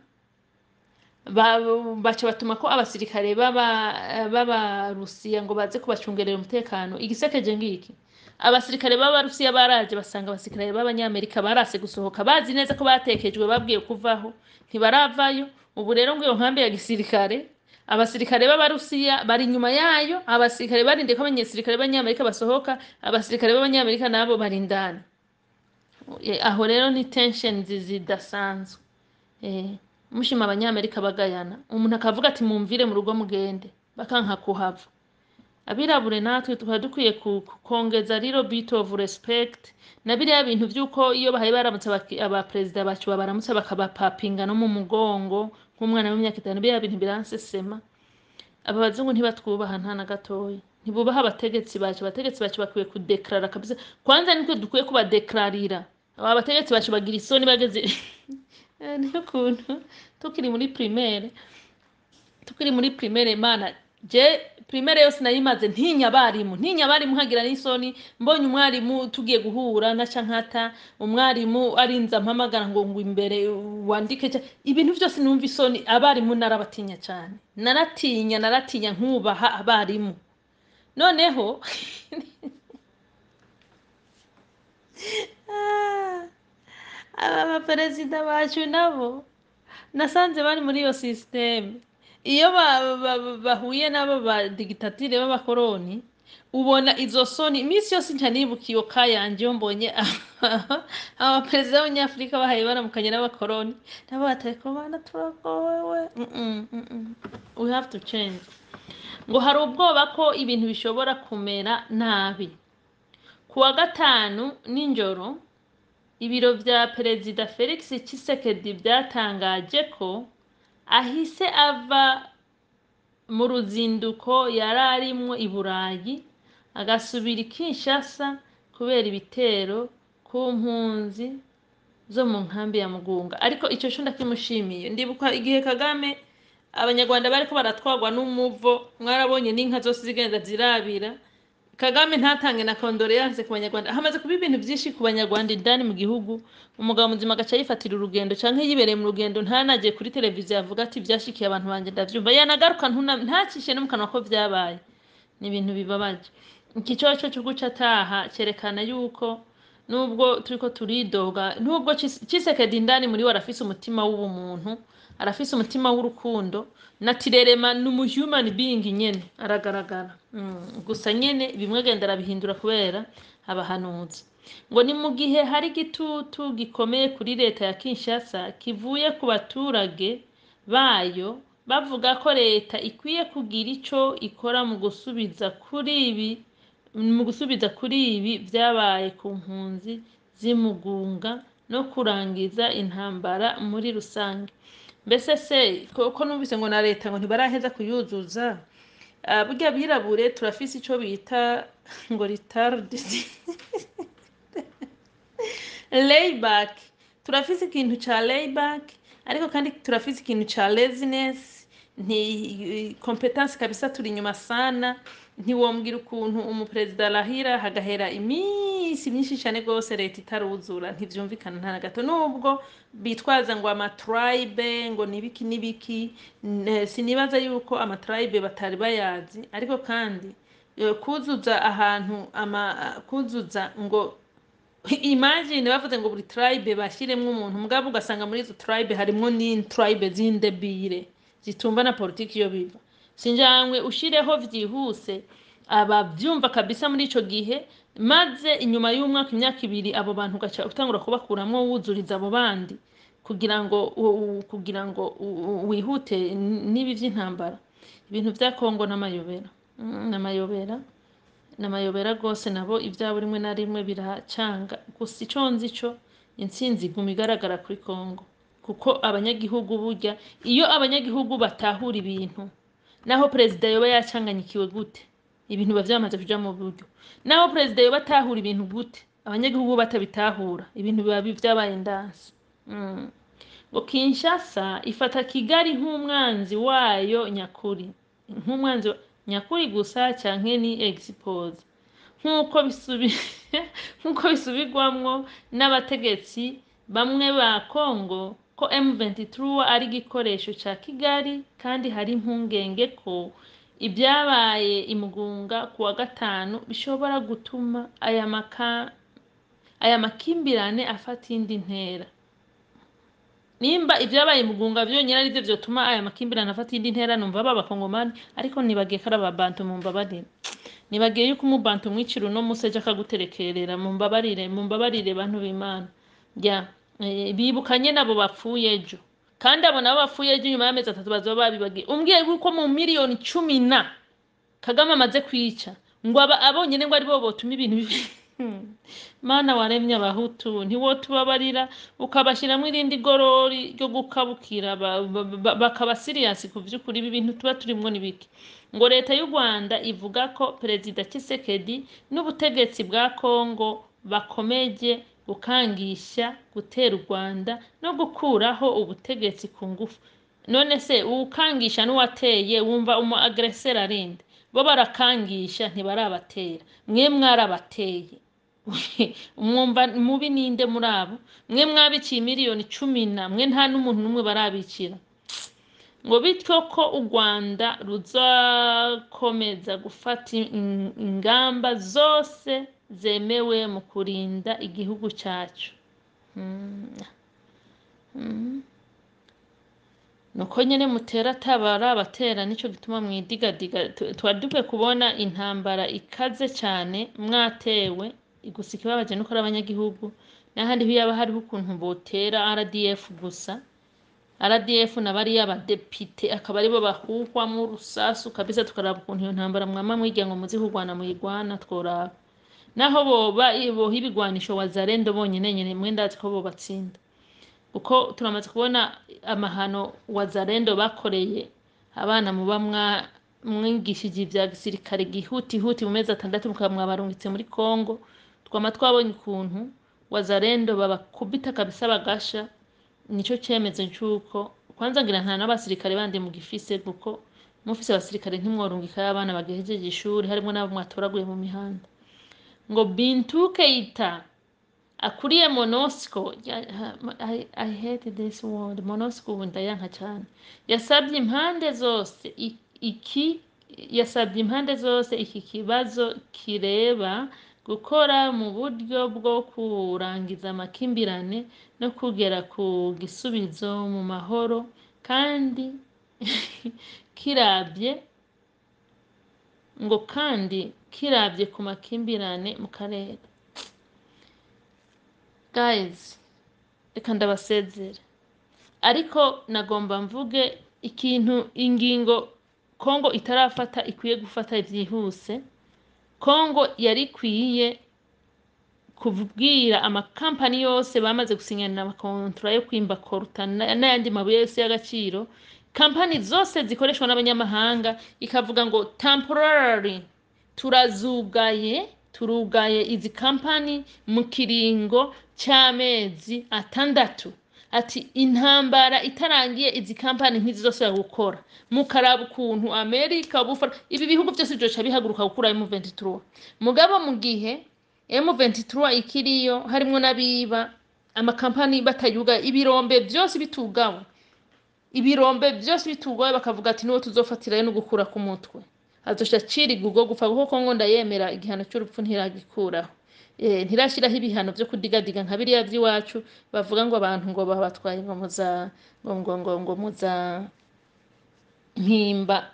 [SPEAKER 1] baca batuma ko abasirikare b'Abarusiya ngo baze kubacungerera umutekano. Igisekeje ngiki: abasirikare b'Abarusiya baraje basanga abasirikare b'Abanyamerika barase gusohoka, bazi neza ko batekejwe, babwiye kuvaho, ntibaravayo. Ubu rero ngo iyo nkambi ya gisirikare, abasirikare b'Abarusiya bari inyuma yayo, abasirikare barindiye ko abasirikare b'Abanyamerika basohoka, abasirikare b'Abanyamerika nabo bari indani. Aho rero ni tensions zidasanzwe. Mushima Abanyamerika bagayana, umuntu akavuga ati mumvire mu rugo mugende, bakanka kuhava. Abirabure natwe tukaba dukwiye kongeza little bit of respect na biriya bintu vy'uko iyo bahaye baramutse abaperezida bacu, babaramutsa bakabapapinga no mu mugongo nk'umwana w'imyaka 5. Biriya bintu biransesema. Aba bazungu ntibatwubaha nta na gatoya, ntibubaha abategetsi bacu. Abategetsi bacu bakwiye kudeklarara kabisa. Kwanza nitwe dukwiye kubadeklarira. Aba bategetsi bacu bagira isoni bageze. Niyo kuntu tukiri muri primaire, mana, je primaire yose nayimaze ntinya abarimu, ntinya abarimu, nkagira n'isoni mbonye umwarimu tugiye guhura, naca nkata umwarimu arinza ampamagara ngo imbere wandike ibintu byose, numva isoni. Abarimu narabatinya cyane, naratinya, naratinya, nkubaha abarimu. Noneho aba baperezida bacu nabo nasanze bari muri iyo système. Iyo bahuye n'abo ba dictateur b'abakoroni, ubona izo soni. Iminsi yose nca nibuka iyo kayanje iyo mbonye abaperezida b'abanyafurika bahaye baramukanye n'abakoroni, nabo batariko bana turagowe. We have to change. Ngo hari ubwoba ko ibintu bishobora kumera nabi. Ku wa gatanu nijoro, ibiro vya perezida Felix Tshisekedi byatangaje ko ahise ava mu ruzinduko yari arimwo i Burayi, agasubira i Kinshasa kubera ibitero ku mpunzi zo mu nkambi ya Mugunga. Ariko ico co ndakimushimiye. Ndibuka igihe Kagame, Abanyarwanda bariko baratwarwa n'umuvo, mwarabonye n'inka zose zigenda zirabira. Kagame ntatange na condoléances ku Banyarwanda. Hamaze kuba ibintu vyinshi ku Banyarwanda indani mu gihugu. Umugabo muzima agaca yifatira urugendo canke yibereye mu rugendo, ntanaje kuri televiziyo avuga ati: "Vyashikiye abantu banje, ndavyumva." Yanagaruka ntacishe no mu kanwa ko vyabaye. Ni ibintu bibabaje. Iki coco co guca ataha cerekana yuko nubwo turiko turidoga, nubwo Tshisekedi indani muri we arafise umutima w'ubumuntu, arafise umutima w'urukundo na tirerema, ni umu human being nyene aragaragara. Gusa nyene bimwe agenda arabihindura kubera abahanuzi. Ngo ni mu gihe hari igitutu gikomeye kuri leta ya Kinshasa kivuye ku baturage bayo, bavuga ko leta ikwiye kugira ico ikora mu gusubiza kuri ibi vyabaye ku mpunzi z'imugunga no kurangiza intambara muri rusange. Mbese se ko numvise ngo na leta ngo ntibaraheza kuyuzuza? Burya birabure turafise ico bita ngo retarded layback. Turafise ikintu ca layback, ariko kandi turafise ikintu ca laziness, nti competence kabisa, turi inyuma sana. Ntiwombwira ukuntu umuperezida arahira hagahera iminsi myinshi cyane rwose leta itaruzura. Ntivyumvikana nta na gato. Nubwo bitwaza ngo amatribe, ngo nibiki nibiki, sinibaza yuko amatribe batari bayazi. Ariko kandi kuzuza ahantu ama kuzuza ngo imagine bavuze ngo buri tribe bashyiremwo umuntu, mugabo ugasanga muri izo tribe harimwo n'indi tribe z'indebire zitumva na politiki iyo biva. Sinjangwe ushireho vyihuse abavyumva kabisa muri ico gihe, maze inyuma y'umwaka, imyaka 2, abo bantu ugaca utangura kubakuramwo wuzuriza abo bandi kugira ngo wihute n'ibi vy'intambara. Ibintu vya Kongo n'amayobera. N'amayobera, n'amayobera rwose. Nabo ivyabo rimwe na rimwe biracanga. Gusa ico nzi co, intsinzi iguma igaragara kuri Kongo, kuko abanyagihugu, burya iyo abanyagihugu batahura ibintu, naho perezida yoba yacanganyikiwe gute, ibintu biba vyamaze kuja mu buryo. Naho perezida yoba atahura ibintu gute, abanyagihugu batabitahura, ibintu biba vyabaye ndanse. Ngo Kinshasa ifata Kigali nk'umwanzi wayo nyakuri, nk'umwanzi nyakuri gusa canke ni expose, nk'uko bisubirwamwo n'abategetsi bamwe ba Congo ko M23 ari igikoresho ca Kigali, kandi hari impungenge ko ibyabaye imugunga ku wa gatanu bishobora gutuma aya makimbirane afata indi ntera. Nimba ibyabaye imugunga vyonyene arivyo vyotuma aya makimbirane afata indi ntera, numva aba bakongomani, ariko nibagiye ko ari ababantu, mumbabarire, nibagiye yuko umubantu umwicira uno musi ejo akaguterekerera. Mumbabarire, mumbabarire bantu b'Imana. Ya bibukanye nabo bapfuye ejo, kandi abo nabo bapfuye ejo, nyuma y'amezi 3 bazoba babibagiye. Umbwiye yuko mu miliyoni 10 na Kagame amaze kwica, ngo aba abonyene ngo aribo botuma ibintu Mana waremye abahutu, ntiwotubabarira ukabashiramwo irindi gorori ryo gukabukira, bakaba serious ku vy'ukuri? Ibi bintu tuba turimwo nibiki? Ngo leta y'u Rwanda ivuga ko perezida Tshisekedi n'ubutegetsi bwa Kongo bakomeje gukangisha gutera u Rwanda no gukuraho ubutegetsi ku ngufu. None se uwukangisha n'uwateye, wumva umu agresseur arinde? Bo barakangisha, ntibarabatera. Mwe mwarabateye. Mwumva mubi ninde muri abo? Mwe mwabiciye miliyoni 10 na mwe nta n'umuntu n'umwe barabicira. Ngo bityo ko u Rwanda ruzakomeza gufata ingamba zose zemewe mu kurinda igihugu cyacu. Nuko nyene mutera atabara abatera, nico gituma mwidigadiga. Twari dukwiye kubona intambara ikaze cyane mwatewe. Gusa ikibabaje nuko ari abanyagihugu, n'ahandi yaba hariho ukuntu botera RDF gusa, RDF na bariya badepite akaba aribo bahuhwamwo urusasu kabisa, tukaraba ukuntu iyo ntambara mwama mwigira ngo muzi kurwana muyigwana. Tworaba naho boba boha ibigwanisho Wazalendo bonyene nyene, mwe ndazi ko bobatsinda, kuko turamaze kubona amahano Wazalendo bakoreye abana muba mwigishije ivya gisirikare gihutihuti mu mezi 6, mukaba mwabarungitse muri Kongo. Twama twabonye ukuntu Wazalendo babakubita kabisa bagasha. Nico cemezo c'uko kwanza ngira nta n'abasirikare bandi mugifise, kuko Mufise abasirikare ntimworungikayo abana bagihejeje ishuri, harimwo n'abo mwatoraguye mu mihanda. Ngo Bintou Keita akuriye MONUSCO, I hate this word MONUSCO, ubu ndayanka cyane. Yasabye impande zose iki kibazo kireba gukora mu buryo bwo kurangiza amakimbirane no kugera ku gisubizo mu mahoro, kandi kirabye ngo kandi kirabye ku makimbirane mu karere. Guys, reka ndabasezere, ariko nagomba mvuge ikintu, ingingo Kongo itarafata ikwiye gufata byihuse. Kongo yari ikwiye kubwira amakampani yose bamaze gusinyana amakontra yo kwimba coltan n'ayandi mabuye yose y'agaciro, kampani zose zikoreshwa n'abanyamahanga, ikavuga ngo temporarily turazugaye, turugaye izi kampani mu kiringo cy'amezi 6. Ati intambara itarangiye izi kampani ntizizosubira gukora. Mukaraba ukuntu Amerika, Ubufara, ibi bihugu byose byoca bihaguruka gukura M23. Mugabo mu gihe M23 ikiriyo, harimwo n'abiba amakampani batayuga, ibirombe byose bitugawe, ibirombe byose bitugawe, bakavuga ati niwo tuzofatirayo no gukura ku mutwe, azoca aciriga ubwo gupfa, kuko Kongo ndayemera igihano cy'urupfu ntiragikuraho. Ntirashyiraho ibihano byo kudigadiga nka biriya by'iwacu bavuga ngo abantu ngo babatwaye ngo muza ngo muza mpimba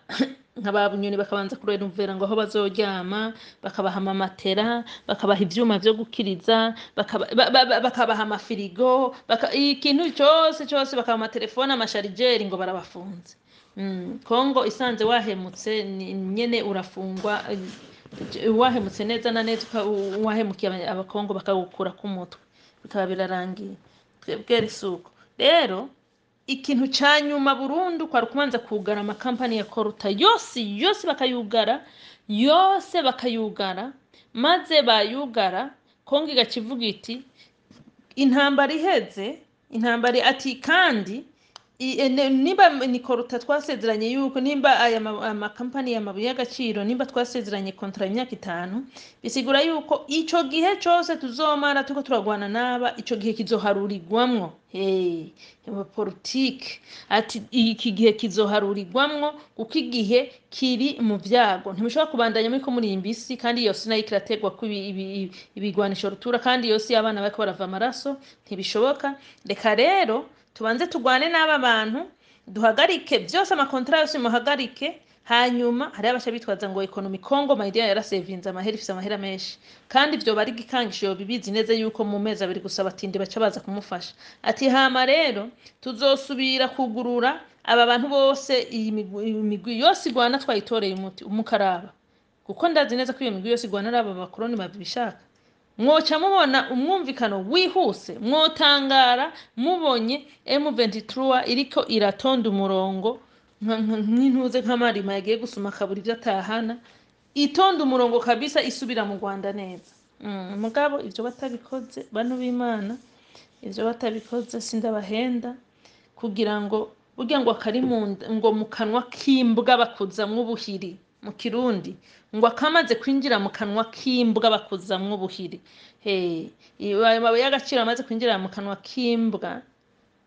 [SPEAKER 1] nka ba Bunyoni, bakabanza kurenuvera ngo aho bazoryama, bakabaha amamatera, bakabaha ivyuma vyo gukiriza, bakabaha amafirigo, ikintu cyose cyose, bakabaha amatelefone, amasharijeri, ngo barabafunze. Kongo isanze wahemutse nyene urafungwa, wahemutse neza na neza, wahemukiye abakongo bakagukura ku mutwe, bikaba birarangiye. Twebwe risuko rero, ikintu ca nyuma burundu kwari kubanza kugara amakampani ya coltan yose yose, bakayugara yose, bakayugara. Maze bayugara, Kongo igaca ivuga iti intambara iheze, intambara ati kandi nimba ni coltan twasezeranye yuko nimba aya amakampani y'amabuye y'agaciro, nimba twasezeranye contrat imyaka 5, bisigura yuko ico gihe cose tuzomara turiko turagwana n'aba, ico gihe kizoharurirwamwo. Hey, politike ati iki gihe kizoharurirwamwo, kuko igihe kiri mu vyago, ntimushobora kubandanya muriko murimba isi, kandi iyo si nayo ikiraterwa ko ibigwanisho rutura, kandi iyo si abana bariko barava amaraso, ntibishoboka. Reka rero tubanze tugwane n'aba bantu, duhagarike byose, amakontra yose muhagarike. Hanyuma hariho abaca bitwaza ngo économie Congo, my dear, yarasevinze amahera, ifise amahera menshi, kandi ivyo bari gikangisho bibizi neza yuko mu mezi 2 gusa batinde baca baza kumufasha. Ati hama rero tuzosubira kugurura aba bantu bose, iyi migwi yose igwana twayitoreye umuti umukaraba, kuko ndazi neza ko iyo migwi yose igwana ari aba bakoroni babishaka. Mwoca mubona umwumvikano wihuse, mwotangara mubonye M23 iriko iratonda umurongo nk'intuze, nk'amarima yagiye gusuma akabura ivyo atahana, itonda umurongo kabisa isubira mu Rwanda neza. Mugabo ivyo batabikoze, bano b'Imana, ivyo batabikoze sindabahenda, kugira ngo burya ngo akari mu nda, ngo mu kanwa k'imbwa bakuzamwo ubuhiri. Mu Kirundi ngo akamaze kwinjira mu kanwa k'imbwa bakuzamwo ubuhiri. Hey, ayo mabuye y'agaciro amaze kwinjira mu kanwa k'imbwa,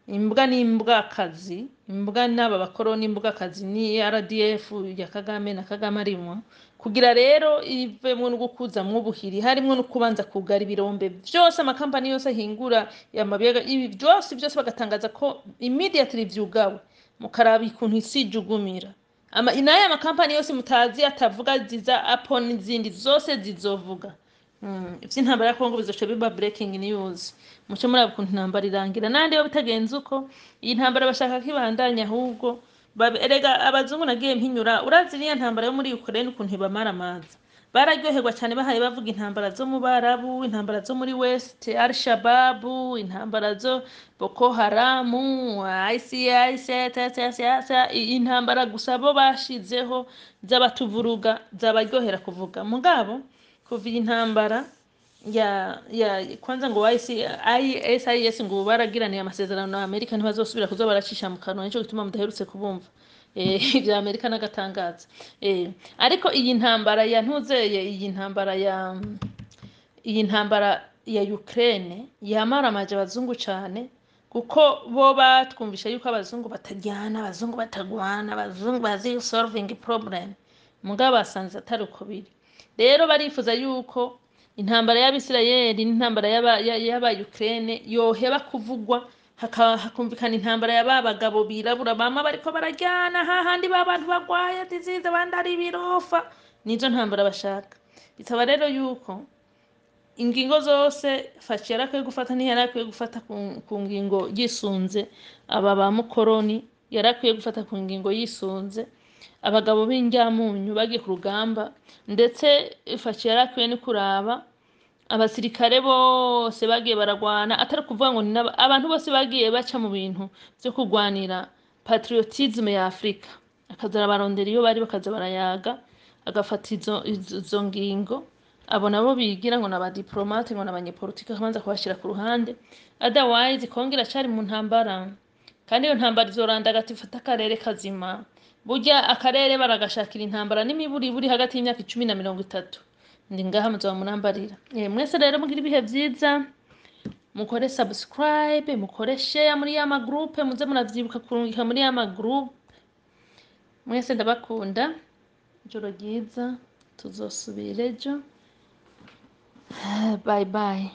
[SPEAKER 1] imbwa ni imbwakazi, imbwa n'aba bakoroni, imbwakazi ni RDF ya Kagame na Kagame arimwo. Kugira rero ivemwo no gukuzamwo ubuhiri, harimwo no kubanza kugara ibirombe vyose, amakampani yose ahingura amabuye, ibi byose byose bagatangaza ko immediately vyugawe, mukaraba ukuntu isi ijugumira. N'aya makampani yose mutazi atavuga, ziza Apple n'izindi zose zizovuga. Ivy'intambara ya Kongo bizoca biba breaking news, muce muraba ukuntu intambara irangira. N'andi yo bitagenze uko, iyi ntambara bashaka ko ibandanya ahubwo erega abazungu nagiye mpinyura. Urazi iriya ntambara yo muri Ukraine ukuntu ibamara amazi, bararyoherwa cyane bahaye bavuga intambara zo mu Barabu, intambara zo muri West, Al Shabab, intambara zo Boko Haram, ICIC, intambara gusa bo bashizeho z'abatuvuruga, zabaryohera kuvuga. Mugabo kuva iyi ntambara ya kwanza ngo ISIS ngo baragiraniye amasezerano na Amerika, ntibazosubira kuza baracisha mu kanwa, nico gituma mudaherutse kubumva. Ibya Amerika n'agatangaza. Ariko iyi ntambara ya ntuzeye, iyi ntambara ya Ukraine yamaramaje abazungu cane, kuko bo batwumvisha yuko abazungu bataryana, abazungu batagwana, abazungu bazi solving problem, mugabo basanze atari uko biri. Rero barifuza yuko intambara y'Abisirayeli n'intambara y'aba Ukraine yoheba kuvugwa, hakumvikana intambara ya ba bagabo birabura bama bariko barajyana hahandi ba bantu bagwaye disease, abandi ari ibirofa. Nizo ntambara bashaka. Bisaba rero yuko ingingo zose Fatshi yarakwiye gufata, ntiyarakwiye gufata ku ngingo yisunze aba ba mukoroni, yarakwiye gufata ku ngingo yisunze abagabo b'indyamunyu bagiye ku rugamba. Ndetse Fatshi yarakwiye no kuraba abasirikare bose bagiye baragwana, atari ukuvuga ngo ni abantu bose bagiye baca mu bintu vyo kurwanira patriotisme ya Afrika, akaza arabarondera iyo bari, bakaza barayaga, agafata izo ngingo. Abo nabo bigira ngo ni abadiplomate, ngo ni abanyepolitike, akabanza kubashira ku ruhande. Otherwise Kongo iracari mu ntambara, kandi iyo ntambara izorandagata ifata akarere kazima. Burya akarere baragashakira intambara n'imiburiburi hagati y'imyaka 10 na 30. Ndi ngaha, muzoba murambarira. Mwese rero mugira ibihe vyiza, mukore subscribe, mukore share muri ya magroupe, muze muravyibuka kurungika muri ya magroupe. Mwese ndabakunda, ijoro ryiza, tuzosubira ejo. Bye bye.